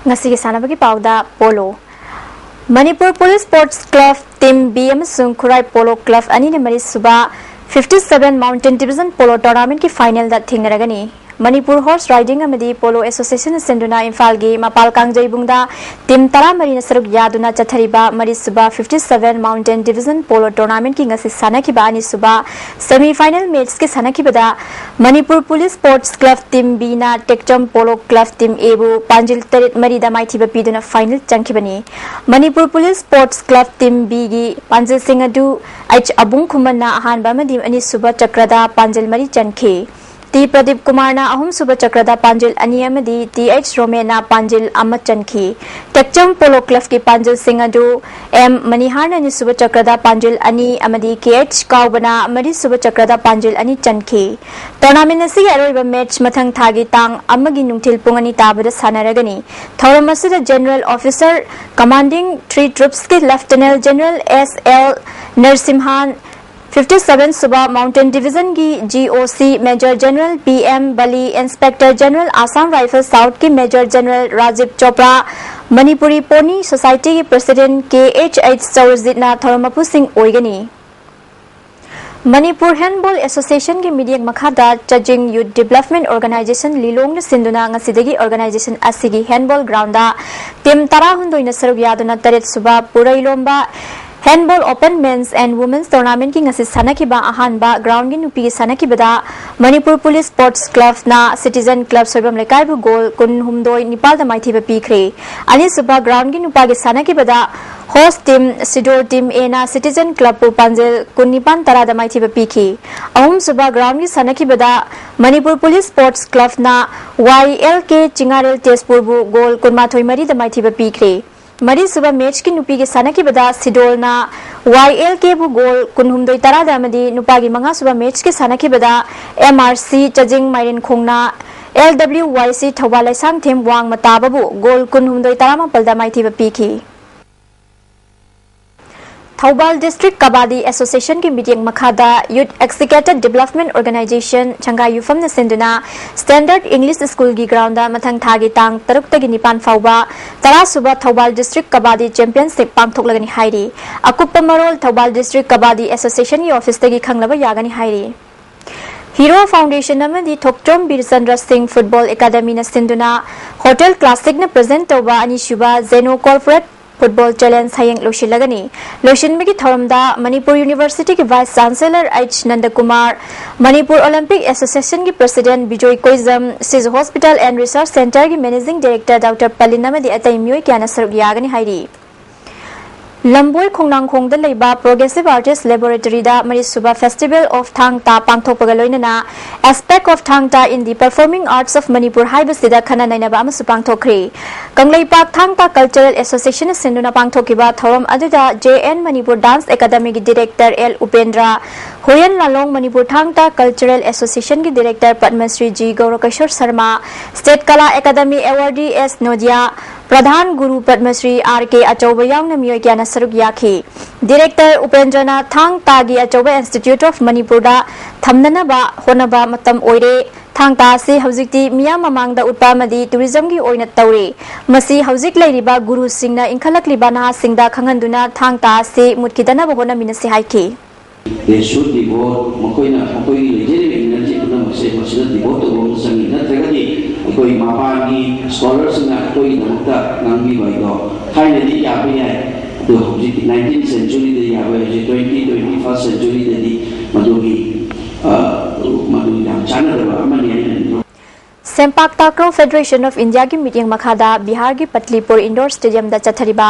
ꯉꯁꯤꯒꯤ ꯁꯥꯟꯅꯕꯒꯤ ꯄꯥꯎꯗ polo. Manipur police sports club team B ꯑꯃꯁꯨꯡ ꯈꯨꯔꯥꯏ polo club ꯑꯅꯤꯅ ꯃꯔꯤꯁꯨꯕ fifty seven Mountain Division Polo Tournamentꯀꯤ finalꯗ ꯊꯦꯡꯅꯔꯒꯅꯤ꯫ Manipur Horse Riding ꯑꯃꯗꯤ Polo Associationꯅ ꯁꯤꯟꯗꯨꯅ ꯏꯝꯐꯥꯜꯒꯤ ꯃꯄꯥꯜ ꯀꯥꯡꯖꯩꯕꯨꯡꯗ ꯇꯤꯝ ꯇꯔꯥꯃꯔꯤꯅ ꯁꯔꯨꯛ ꯌꯥꯗꯨꯅ ꯆꯠꯊꯔꯤꯕ ꯃꯔꯤꯁꯨꯕ fifty seven Mountain Division Polo Tournamentꯀꯤ ꯉꯁꯤ ꯁꯥꯟꯅꯈꯤꯕ ꯑꯅꯤꯁꯨꯕ semi final matchꯀꯤ ꯁꯥꯟꯅꯈꯤꯕꯗ Manipur police sports club team ꯕꯤꯅ ꯇꯦꯛꯆꯝ ꯄꯣꯂꯣ ꯀ꯭ꯂꯕ ꯇꯤꯝ ꯑꯦꯕꯨ ꯄꯥꯟꯖꯤꯜ ꯇꯔꯦꯠ ꯃꯔꯤꯗ ꯃꯥꯏꯊꯤꯕ ꯄꯤꯗꯨꯅ final ꯆꯪꯈꯤꯕꯅꯤ꯫ Manipur police sports club team ꯕꯤꯒꯤ ꯄꯥꯟꯖꯤꯜꯁꯤꯡ ꯑꯗꯨ ꯑꯩꯆ ꯑꯕꯨꯡ ꯈꯨꯃꯟꯅ ꯑꯍꯥꯟꯕ ꯑꯃꯗꯤ ꯑꯅꯤꯁꯨꯕ ꯆꯀ꯭ꯔꯗ ꯄꯥꯟꯖꯤꯜ ꯃꯔꯤ ꯆꯟꯈꯤ꯫ ꯇꯤ ꯄ꯭ꯔꯗꯤꯞ ꯀꯨꯃꯥꯔꯅ ꯑꯍꯨꯝꯁꯨꯕ ꯆꯀ꯭ꯔꯗ ꯄꯥꯟꯖꯤꯜ ꯑꯅꯤ ꯑꯃꯗꯤ ꯇꯤ ꯑꯩꯆ ꯔꯣꯃꯦꯟꯅ ꯄꯥꯟꯖꯤꯜ ꯑꯃ ꯆꯟꯈꯤ꯫ ꯇꯦꯛꯆꯝ ꯄꯣꯂꯣ ꯀ꯭ꯂꯕꯀꯤ ꯄꯥꯟꯖꯤꯜꯁꯤꯡ ꯑꯗꯨ ꯑꯦꯝ ꯃꯅꯤꯍꯥꯔꯅ ꯑꯅꯤꯁꯨꯕ ꯆꯀ꯭ꯔꯗ ꯄꯥꯟꯖꯤꯜ ꯑꯅꯤ ꯑꯃꯗꯤ ꯀꯦ ꯑꯩꯆ ꯀꯥꯎꯕꯅ ꯃꯔꯤꯁꯨꯕ ꯆꯀ꯭ꯔꯗ ꯄꯥꯟꯖꯤꯜ ꯑꯅꯤ ꯆꯟꯈꯤ꯫ Tournament ꯑꯁꯤꯒꯤ ꯑꯔꯣꯏꯕ match ꯃꯊꯪ ꯊꯥꯒꯤ ꯇꯥꯡ ꯑꯃꯒꯤ ꯅꯨꯡꯊꯤꯜ ꯄꯨꯡ ꯑꯅꯤ ꯇꯥꯕꯗ ꯁꯥꯟꯅꯔꯒꯅꯤ꯫ ꯊꯧꯔꯝ ꯑꯁꯤꯗ General Officer Commanding three Troopsꯀꯤ Lieutenant General S L Narsimhan, fifty seven ꯁꯨꯕ Mountain Divisionꯒꯤ G O C Major General P M Bali, Inspector General Assam Rifle Southꯀꯤ Major General Rajiv Chopra, Manipuri pony ꯁꯣꯁꯥꯏꯇꯤꯒꯤ President K H H ꯆꯧꯔꯖꯤꯠꯅ ꯊꯧꯔꯝ ꯃꯄꯨꯁꯤꯡ ꯑꯣꯏꯒꯅꯤ꯫ ꯃꯅꯤꯄꯨꯔ ꯍꯦꯟꯕꯣꯜ ꯑꯦꯁꯣꯁꯤꯌꯦꯁꯟꯒꯤ ꯃꯤꯠꯌꯦꯡ ꯃꯈꯥꯗ ꯆꯥꯖꯤꯡ ꯌꯨꯠ development organisation ꯂꯤꯂꯣꯡꯅ ꯁꯤꯟꯗꯨꯅ ꯉꯁꯤꯗꯒꯤ ꯑꯣꯔꯒꯅꯥꯏꯖꯦꯁꯟ ꯑꯁꯤꯒꯤ ꯍꯦꯟꯕꯣꯜ ꯒ꯭ꯔꯥꯎꯟꯗ ꯇꯤꯝ ꯇꯔꯥꯍꯨꯝꯗꯣꯏꯅ ꯁꯔꯨꯛ ꯌꯥꯗꯨꯅ ꯇꯔꯦꯠ ꯁꯨꯕ Pureilomba handball open men's and women's ꯇꯣꯔꯅꯥꯃꯦꯟꯠꯀꯤ ꯉꯁꯤ ꯁꯥꯟꯅꯈꯤꯕ ꯑꯍꯥꯟꯕ ꯒ꯭ꯔꯥꯎꯟꯒꯤ ꯅꯨꯄꯤꯒꯤ ꯁꯥꯟꯅꯈꯤꯕꯗ ꯃꯅꯤꯄꯨꯔ ꯄꯨꯂꯤꯁ ꯁ꯭ꯄꯣꯔꯠꯁ ꯀ꯭ꯂꯕꯅ ꯁꯤꯇꯤꯖꯟ ꯀ꯭ꯂꯕ ꯁꯣꯏꯕꯝ ꯂꯩꯀꯥꯏꯕꯨ ꯒꯣꯜ ꯀꯨꯟꯍꯨꯝꯗꯣꯏ ꯅꯤꯄꯥꯜꯗ ꯃꯥꯏꯊꯤꯕ ꯄꯤꯈ꯭ꯔꯦ꯫ ꯑꯅꯤꯁꯨꯕ ꯒ꯭ꯔꯥꯎꯟꯒꯤ ꯅꯨꯄꯥꯒꯤ ꯁꯥꯟꯅꯈꯤꯕꯗ ꯍꯣꯁ ꯇꯤꯝ ꯁꯤꯗꯣꯜ ꯇꯤꯝ ꯑꯦꯅ ꯁꯤꯇꯤꯖꯟ ꯀ꯭ꯂꯕꯄꯨ ꯄꯥꯟꯖꯜ ꯀꯨꯟꯅꯤꯄꯥꯟ ꯇꯔꯥꯗ ꯃꯥꯏꯊꯤꯕ ꯄꯤꯈꯤ꯫ ꯑꯍꯨꯝꯁꯨꯕ ꯒ꯭ꯔꯥꯎꯟꯒꯤ ꯁꯥꯟꯅꯈꯤꯕꯗ ꯃꯅꯤꯄꯨꯔ ꯄꯨꯂꯤꯁ ꯁ꯭ꯄꯣꯔꯠꯁ ꯀ꯭ꯂꯕꯅ ꯋꯥꯏ ꯑꯦꯜ ꯀꯦ ꯆꯤꯉꯥꯔꯦꯜ ꯇꯦꯖꯄꯨꯔꯕꯨ ꯒꯣꯜ ꯀꯨꯟꯃꯥꯊꯣꯏ ꯃꯔꯤꯗ ꯃꯥꯏꯊꯤꯕ ꯄꯤꯈ꯭ꯔꯦ꯫ ꯃꯔꯤꯁꯨꯕ ꯃꯦꯠꯆꯀꯤ ꯅꯨꯄꯤꯒꯤ ꯁꯥꯟꯅꯈꯤꯕꯗ ꯁꯤꯗꯣꯜꯅ ꯋꯥꯏ ꯑꯦꯜ ꯀꯦꯕꯨ ꯒꯣꯜ ꯀꯨꯟꯍꯨꯝꯗꯣꯏ ꯇꯔꯥꯗ ꯑꯃꯗꯤ ꯅꯨꯄꯥꯒꯤ ꯃꯉꯥꯁꯨꯕ ꯃꯦꯠꯆꯀꯤ ꯁꯥꯟꯅꯈꯤꯕꯗ M R C ꯆꯖꯤꯡ ꯃꯥꯏꯔꯦꯟꯈꯣꯡꯅ L W ꯋꯥꯏ ꯁꯤ ꯊꯧꯕꯥꯜ ꯂꯩꯁꯥꯡꯊꯦꯝ ꯋꯥꯡꯃ ꯇꯥꯕꯕꯨ ꯒꯣꯜ ꯀꯨꯟꯍꯨꯝꯗꯣꯏ ꯇꯔꯥꯃꯥꯄꯜꯗ ꯃꯥꯏꯊꯤꯕ ꯄꯤꯈꯤ꯫ ꯊꯧꯕꯥꯜ ꯗꯤꯁꯇ꯭ꯔꯤꯛ ꯀꯕꯥꯗꯤ ꯑꯦꯁꯣꯁꯤꯌꯦꯁꯟꯒꯤ ꯃꯤꯠꯌꯦꯡ ꯃꯈꯥꯗ ꯌꯨꯠ ꯑꯦꯛꯁꯤꯀꯦꯇꯦꯠ ꯗꯤꯕ꯭ꯂꯞꯃꯦꯟ ꯑꯣꯔꯒꯅꯥꯏꯖꯦꯁꯟ ꯁꯪꯒꯥꯏ ꯌꯨꯝꯐꯝꯅ ꯁꯤꯟꯗꯨꯅ ꯁ꯭ꯇꯦꯟꯗꯔꯠ ꯏꯪꯂꯤꯁ ꯁ꯭ꯀꯨꯜꯒꯤ ꯒ꯭ꯔꯥꯎꯟꯗ ꯃꯊꯪ ꯊꯥꯒꯤ ꯇꯥꯡ ꯇꯔꯨꯛꯇꯒꯤ ꯅꯤꯄꯥꯟ ꯐꯥꯎꯕ ꯇꯔꯥꯁꯨꯕ ꯊꯧꯕꯥꯜ ꯗꯤꯁꯇ꯭ꯔꯤꯛ ꯀꯕꯥꯗꯤ ꯆꯦꯝꯄꯤꯌꯟꯁꯤꯞ ꯄꯥꯡꯊꯣꯛꯂꯒꯅꯤ ꯍꯥꯏꯔꯤ꯫ ꯑꯀꯨꯞꯄ ꯃꯔꯣꯜ ꯊꯧꯕꯥꯜ ꯗꯤꯁꯇ꯭ꯔꯤꯛ ꯀꯕꯥꯗꯤ ꯑꯦꯁꯣꯁꯤꯌꯦꯁꯟꯒꯤ ꯑꯣꯐꯤꯁꯇꯒꯤ ꯈꯪꯅꯕ ꯌꯥꯒꯅꯤ ꯍꯥꯏꯔꯤ꯫ ꯍꯤꯔꯣ ꯐꯥꯎꯟꯗꯦꯁꯟ ꯑꯃꯗꯤ ꯊꯣꯛꯆꯣꯝ ꯕꯤꯔꯆꯟꯗ꯭ꯔ ꯁꯤꯡ ꯐꯨꯠꯕꯣꯜ ꯑꯦꯀꯥꯗꯃꯤꯅ ꯁꯤꯟꯗꯨꯅ ꯍꯣꯇꯦꯜ ꯀ꯭ꯂꯥꯁꯤꯛꯅ ꯄ꯭ꯔꯖꯦꯟ ꯇꯧꯕ ꯑꯅꯤꯁꯨꯕ ꯖꯦꯅꯣ ꯀꯣꯔꯄꯣꯔꯦꯠ ꯐꯨꯠꯕꯣꯜ ꯆꯦꯂꯦꯟꯖ ꯍꯌꯦꯡ ꯂꯣꯏꯁꯤꯜꯂꯒꯅꯤ꯫ ꯂꯣꯏꯁꯤꯟꯕꯒꯤ ꯊꯧꯔꯝꯗ ꯃꯅꯤꯄꯨꯔ ꯌꯨꯅꯤꯚꯔꯁꯤꯇꯤꯒꯤ vice chancellor H Nandakumar, Manipur Olympic ꯑꯦꯁꯣꯁꯤꯌꯦꯁꯟꯒꯤ president Bijoy Koijam, Shija hospital and research ꯁꯦꯟꯇꯔꯒꯤ ꯃꯦꯅꯦꯖꯤꯡ ꯗꯤꯔꯦꯛꯇꯔ ꯗꯥꯛꯇꯔ ꯄꯂꯤꯟ ꯑꯃꯗꯤ ꯑꯇꯩ ꯃꯤꯑꯣꯏ ꯀꯌꯥꯅ ꯁꯔꯨꯛ ꯌꯥꯒꯅꯤ ꯍꯥꯏꯔꯤ꯫ ꯂꯝꯕꯣꯏ ꯈꯣꯡꯅꯥꯡꯈꯣꯡꯗ ꯂꯩꯕ ꯄ꯭ꯔꯣꯒ꯭ꯔꯦꯁꯤꯚ ꯑꯥꯔꯇꯤꯁ ꯂꯦꯕꯣꯔꯦꯇꯔꯤꯗ ꯃꯔꯤꯁꯨꯕ ꯐꯦꯁꯇꯤꯚꯦꯜ ꯑꯣꯐ ꯊꯥꯡ ꯇꯥ ꯄꯥꯡꯊꯣꯛꯄꯒ ꯂꯣꯏꯅꯅ Aspect of Thang Ta in the Performing Arts of Manipur ꯍꯥꯏꯕꯁꯤꯗ ꯈꯟꯅ ꯅꯩꯅꯕ ꯑꯃꯁꯨ ꯄꯥꯡꯊꯣꯛꯈ꯭ꯔꯤ꯫ ꯀꯪꯂꯩꯄꯥꯛ ꯊꯥꯡ ꯇꯥ ꯀꯜꯆꯔꯦꯜ ꯑꯦꯁꯣꯁꯤꯌꯦꯁꯟꯅ ꯁꯤꯟꯗꯨꯅ ꯄꯥꯡꯊꯣꯛꯈꯤꯕ ꯊꯧꯔꯝ ꯑꯗꯨꯗ ꯖꯦ ꯑꯦꯟ ꯃꯅꯤꯄꯨꯔ ꯗꯥꯟꯁ ꯑꯦꯀꯥꯗꯃꯤꯒꯤ director L Upendra, Huyen Lallong Manipur Thang Ta cultural ꯑꯦꯁꯣꯁꯤꯌꯦꯁꯟꯒꯤ director Padmashri G Gourakishor Sharma, state Kala academy awardee S Nodiya, ꯄ꯭ꯔꯙꯥꯟ ꯒꯨꯔꯨ ꯄꯗꯃꯁ꯭ꯔꯤ ꯑꯥꯔ ꯀꯦ ꯑꯆꯧꯕ ꯌꯥꯎꯅ ꯃꯤꯑꯣꯏ ꯀꯌꯥꯅ ꯁꯔꯨꯛ ꯌꯥꯈꯤ꯫ ꯗꯤꯔꯦꯛꯇꯔ ꯎꯄꯦꯟꯗ꯭ꯔꯅ ꯊꯥꯡ ꯇꯥꯒꯤ ꯑꯆꯧꯕ ꯏꯟꯁꯇꯤꯇ꯭ꯌꯨꯠ ꯑꯣꯐ ꯃꯅꯤꯄꯨꯔꯗ ꯊꯝꯅꯅꯕ ꯍꯣꯠꯅꯕ ꯃꯇꯝ ꯑꯣꯏꯔꯦ꯫ ꯊꯥꯡ ꯇꯥ ꯑꯁꯤ ꯍꯧꯖꯤꯛꯇꯤ ꯃꯤꯌꯥꯝ ꯃꯃꯥꯡꯗ ꯎꯠꯄ ꯑꯃꯗꯤ ꯇꯨꯔꯤꯖꯝꯒꯤ ꯑꯣꯏꯅ ꯇꯧꯔꯤ꯫ ꯃꯁꯤ ꯍꯧꯖꯤꯛ ꯂꯩꯔꯤꯕ ꯒꯨꯔꯨꯁꯤꯡꯅ ꯏꯟꯈꯠꯂꯛꯂꯤꯕ ꯅꯍꯥꯁꯤꯡꯗ ꯈꯪꯍꯟꯗꯨꯅ ꯊꯥꯡ ꯇꯥ ꯑꯁꯤ ꯃꯨꯠꯈꯤꯗꯅꯕ ꯍꯣꯠꯅꯃꯤꯟꯅꯁꯤ ꯍꯥꯏꯈꯤ꯫ They should devote, ꯃꯈꯣꯏꯅ ꯃꯈꯣꯏꯒꯤ ꯂꯩꯖꯔꯤꯕ energy ꯄꯨꯝꯅꯃꯛꯁꯦ ꯃꯁꯤꯗ devote ꯇꯧꯕ ꯑꯃ ꯆꯪꯉꯤ, ꯅꯠꯇ꯭ꯔꯒꯗꯤ ꯑꯩꯈꯣꯏ ꯃꯄꯥꯟꯒꯤ scholarꯁꯤꯡꯅ ꯑꯩꯈꯣꯏꯒꯤꯗꯃꯛꯇ ꯉꯥꯡꯕꯤꯕ ꯍꯥꯏꯗꯣ ꯊꯥꯏꯅꯗꯤ ꯌꯥꯕ ꯌꯥꯏ, ꯑꯗꯨ ꯍꯧꯖꯤꯛ nineteenth centuryꯗ ꯌꯥꯕ ꯍꯥꯏꯁꯦ twenty twenty first centuryꯗꯗꯤ ꯃꯗꯨꯒꯤ, ꯑ, ꯃꯗꯨ ꯌꯥꯝ ꯆꯥꯟꯅꯗꯕ ꯑꯃꯅꯤ ꯍꯥꯏꯅ ꯁꯦꯝꯄꯥꯛ ꯇꯥꯀ꯭ꯔꯣ Federation of Indiaꯒꯤ ꯃꯤꯠꯌꯦꯡ ꯃꯈꯥꯗ ꯕꯤꯍꯥꯔꯒꯤ ꯄꯠꯂꯤꯄꯨꯔ indoor stadiumꯗ ꯆꯠꯊꯔꯤꯕ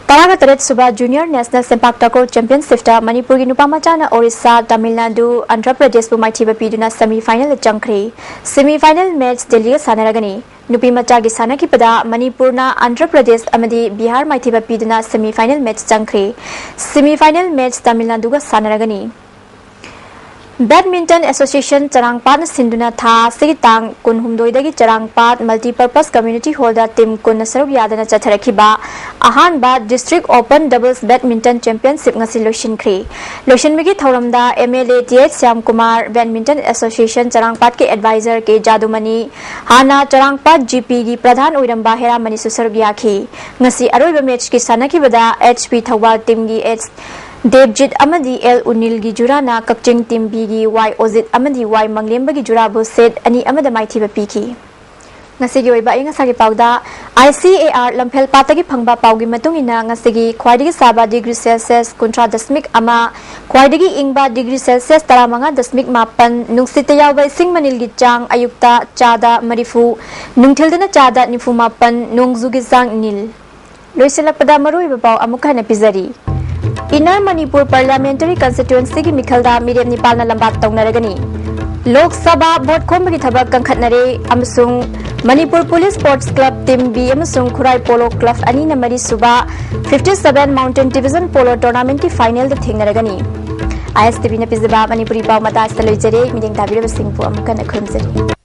ꯇꯔꯥꯒ ꯇꯔꯦꯠ ꯁꯨꯕ Junior National ꯁꯦꯝꯄꯥꯛ ꯇꯥꯀ꯭ꯔꯣ Championshipꯇ ꯃꯅꯤꯄꯨꯔꯒꯤ ꯅꯨꯄꯥ ꯃꯆꯥꯅ ꯑꯣꯔꯤꯁꯥ, ꯇꯥꯃꯤꯜ ꯅꯥꯗꯨ, ꯑꯟꯙ꯭ꯔ ꯄ꯭ꯔꯗꯦꯁꯄꯨ ꯃꯥꯏꯊꯤꯕ ꯄꯤꯗꯨꯅ semi finalꯗ ꯆꯪꯈ꯭ꯔꯦ꯫ Semi final match ꯗꯦꯜꯂꯤꯒ ꯁꯥꯟꯅꯔꯒꯅꯤ꯫ ꯅꯨꯄꯤ ꯃꯆꯥꯒꯤ ꯁꯥꯟꯅꯈꯤꯕꯗ ꯃꯅꯤꯄꯨꯔꯅ ꯑꯟꯙ꯭ꯔ ꯄ꯭ꯔꯗꯦꯁ ꯑꯃꯗꯤ ꯕꯤꯍꯥꯔ ꯃꯥꯏꯊꯤꯕ ꯄꯤꯗꯨꯅ semi final match ꯆꯪꯈ꯭ꯔꯦ꯫ Semi final match Tamil ꯅꯥꯗꯨꯒ ꯁꯥꯟꯅꯔꯒꯅꯤ꯫ Badminton Association ꯆꯔꯥꯡꯄꯥꯠꯅ ꯁꯤꯟꯗꯨꯅ ꯊꯥ ꯑꯁꯤꯒꯤ ꯇꯥꯡ ꯀꯨꯟꯍꯨꯝꯗꯣꯏꯗꯒꯤ ꯆꯔꯥꯡꯄꯥꯠ Multipurpose Community Hallꯗ team ꯀꯨꯟꯅ ꯁꯔꯨꯛ ꯌꯥꯗꯅ ꯆꯠꯊꯔꯛꯈꯤꯕ ꯑꯍꯥꯟꯕ District Open Doubles Badminton Championship ꯉꯁꯤ ꯂꯣꯏꯁꯤꯟꯈ꯭ꯔꯦ꯫ ꯂꯣꯏꯁꯤꯟꯕꯒꯤ ꯊꯧꯔꯝꯗ MLA T H Shyamkumar, Badminton Association ꯆꯔꯥꯡꯄꯥꯠꯀꯤ advisor ꯀꯦ ꯖꯥꯗꯨꯃꯅꯤ, ꯍꯥꯟꯅ ꯆꯔꯥꯡꯄꯥꯠ ꯖꯤ ꯄꯤꯒꯤ ꯄ꯭ꯔꯙꯥꯟ ꯑꯣꯏꯔꯝꯕ ꯍꯦꯔꯥꯃꯅꯤꯁꯨ ꯁꯔꯨꯛ ꯌꯥꯈꯤ꯫ ꯉꯁꯤ ꯑꯔꯣꯏꯕ matchꯀꯤ ꯁꯥꯟꯅꯈꯤꯕꯗ ꯑꯦꯆ ꯄꯤ ꯊꯧꯕꯥꯜ teamꯒꯤ ꯑꯦꯆ ꯗꯦꯕꯖꯤꯠ ꯑꯃꯗꯤ ꯑꯦꯜ ꯎꯅꯤꯜꯒꯤ ꯖꯨꯔꯥꯅ ꯀꯛꯆꯤꯡ team Bꯒꯤ ꯋꯥꯏ ꯑꯣꯖꯤꯠ ꯑꯃꯗꯤ ꯋꯥꯏ ꯃꯪꯂꯦꯝꯕꯒꯤ ꯖꯨꯔꯥꯕꯨ set ꯑꯅꯤ ꯑꯃꯗ ꯃꯥꯏꯊꯤꯕ ꯄꯤꯈꯤ꯫ ꯉꯁꯤꯒꯤ ꯑꯣꯏꯕ ꯑꯏꯪ ꯑꯁꯥꯒꯤ ꯄꯥꯎꯗ, ICAR ꯂꯝꯐꯦꯜ ꯄꯥꯠꯇꯒꯤ ꯐꯪꯕ ꯄꯥꯎꯒꯤ ꯃꯇꯨꯡ ꯏꯟꯅ, ꯉꯁꯤꯒꯤ ꯈ꯭ꯋꯥꯏꯗꯒꯤ ꯁꯥꯕ degree Celsius ꯀꯨꯟꯊ꯭ꯔꯥ ꯗꯁꯃꯤꯛ ꯑꯃ, ꯈ꯭ꯋꯥꯏꯗꯒꯤ ꯏꯪꯕ degree Celsius ꯇꯔꯥꯃꯉꯥ ꯗꯁꯃꯤꯛ ꯃꯥꯄꯟ, ꯅꯨꯡꯁꯤꯠꯇ ꯌꯥꯎꯕ ꯏꯁꯤꯡ ꯃꯅꯤꯜꯒꯤ ꯆꯥꯡ ꯑꯌꯨꯛꯇ ꯆꯥꯗ ꯃꯔꯤꯐꯨ, ꯅꯨꯡꯊꯤꯜꯗꯅ ꯆꯥꯗ ꯅꯤꯐꯨ ꯃꯥꯄꯟ, ꯅꯣꯡꯖꯨꯒꯤ ꯆꯥꯡ ꯅꯤꯜ꯫ ꯂꯣꯏꯁꯤꯜꯂꯛꯄꯗ ꯃꯔꯨꯑꯣꯏꯕ ꯄꯥꯎ ꯑꯃꯨꯛ ꯍꯟꯅ ꯄꯤꯖꯔꯤ꯫ Inner Manipur Parliamentary Constituencyꯒꯤ ꯃꯤꯈꯜꯗ ꯃꯤꯔꯦꯞ ꯅꯤꯄꯥꯜꯅ ꯂꯝꯕꯥ ꯇꯧꯅꯔꯒꯅꯤ꯫ ꯂꯣꯛ ꯁꯚꯥ vote ꯈꯣꯝꯕꯒꯤ ꯊꯕꯛ ꯀꯟꯈꯠꯅꯔꯦ ꯑꯃꯁꯨꯡ Manipur Police Sports Club team B ꯑꯃꯁꯨꯡ ꯈꯨꯔꯥꯏ Polo Club ꯑꯅꯤꯅ ꯃꯔꯤꯁꯨꯕ fifty seven Mountain Division Polo Tournamentꯀꯤ finalꯗ ꯊꯦꯡꯅꯔꯒꯅꯤ꯫ ISTVꯅ ꯄꯤꯖꯕ ꯃꯅꯤꯄꯨꯔꯤ ꯄꯥꯎ ꯃꯇꯥꯁꯤꯗ ꯂꯣꯏꯖꯔꯦ꯫ ꯃꯤꯠꯌꯦꯡ ꯇꯥꯕꯤꯔꯕꯁꯤꯡꯕꯨ ꯑꯃꯨꯛ ꯍꯟꯅ ꯈꯨꯔꯨꯝꯖꯔꯤ꯫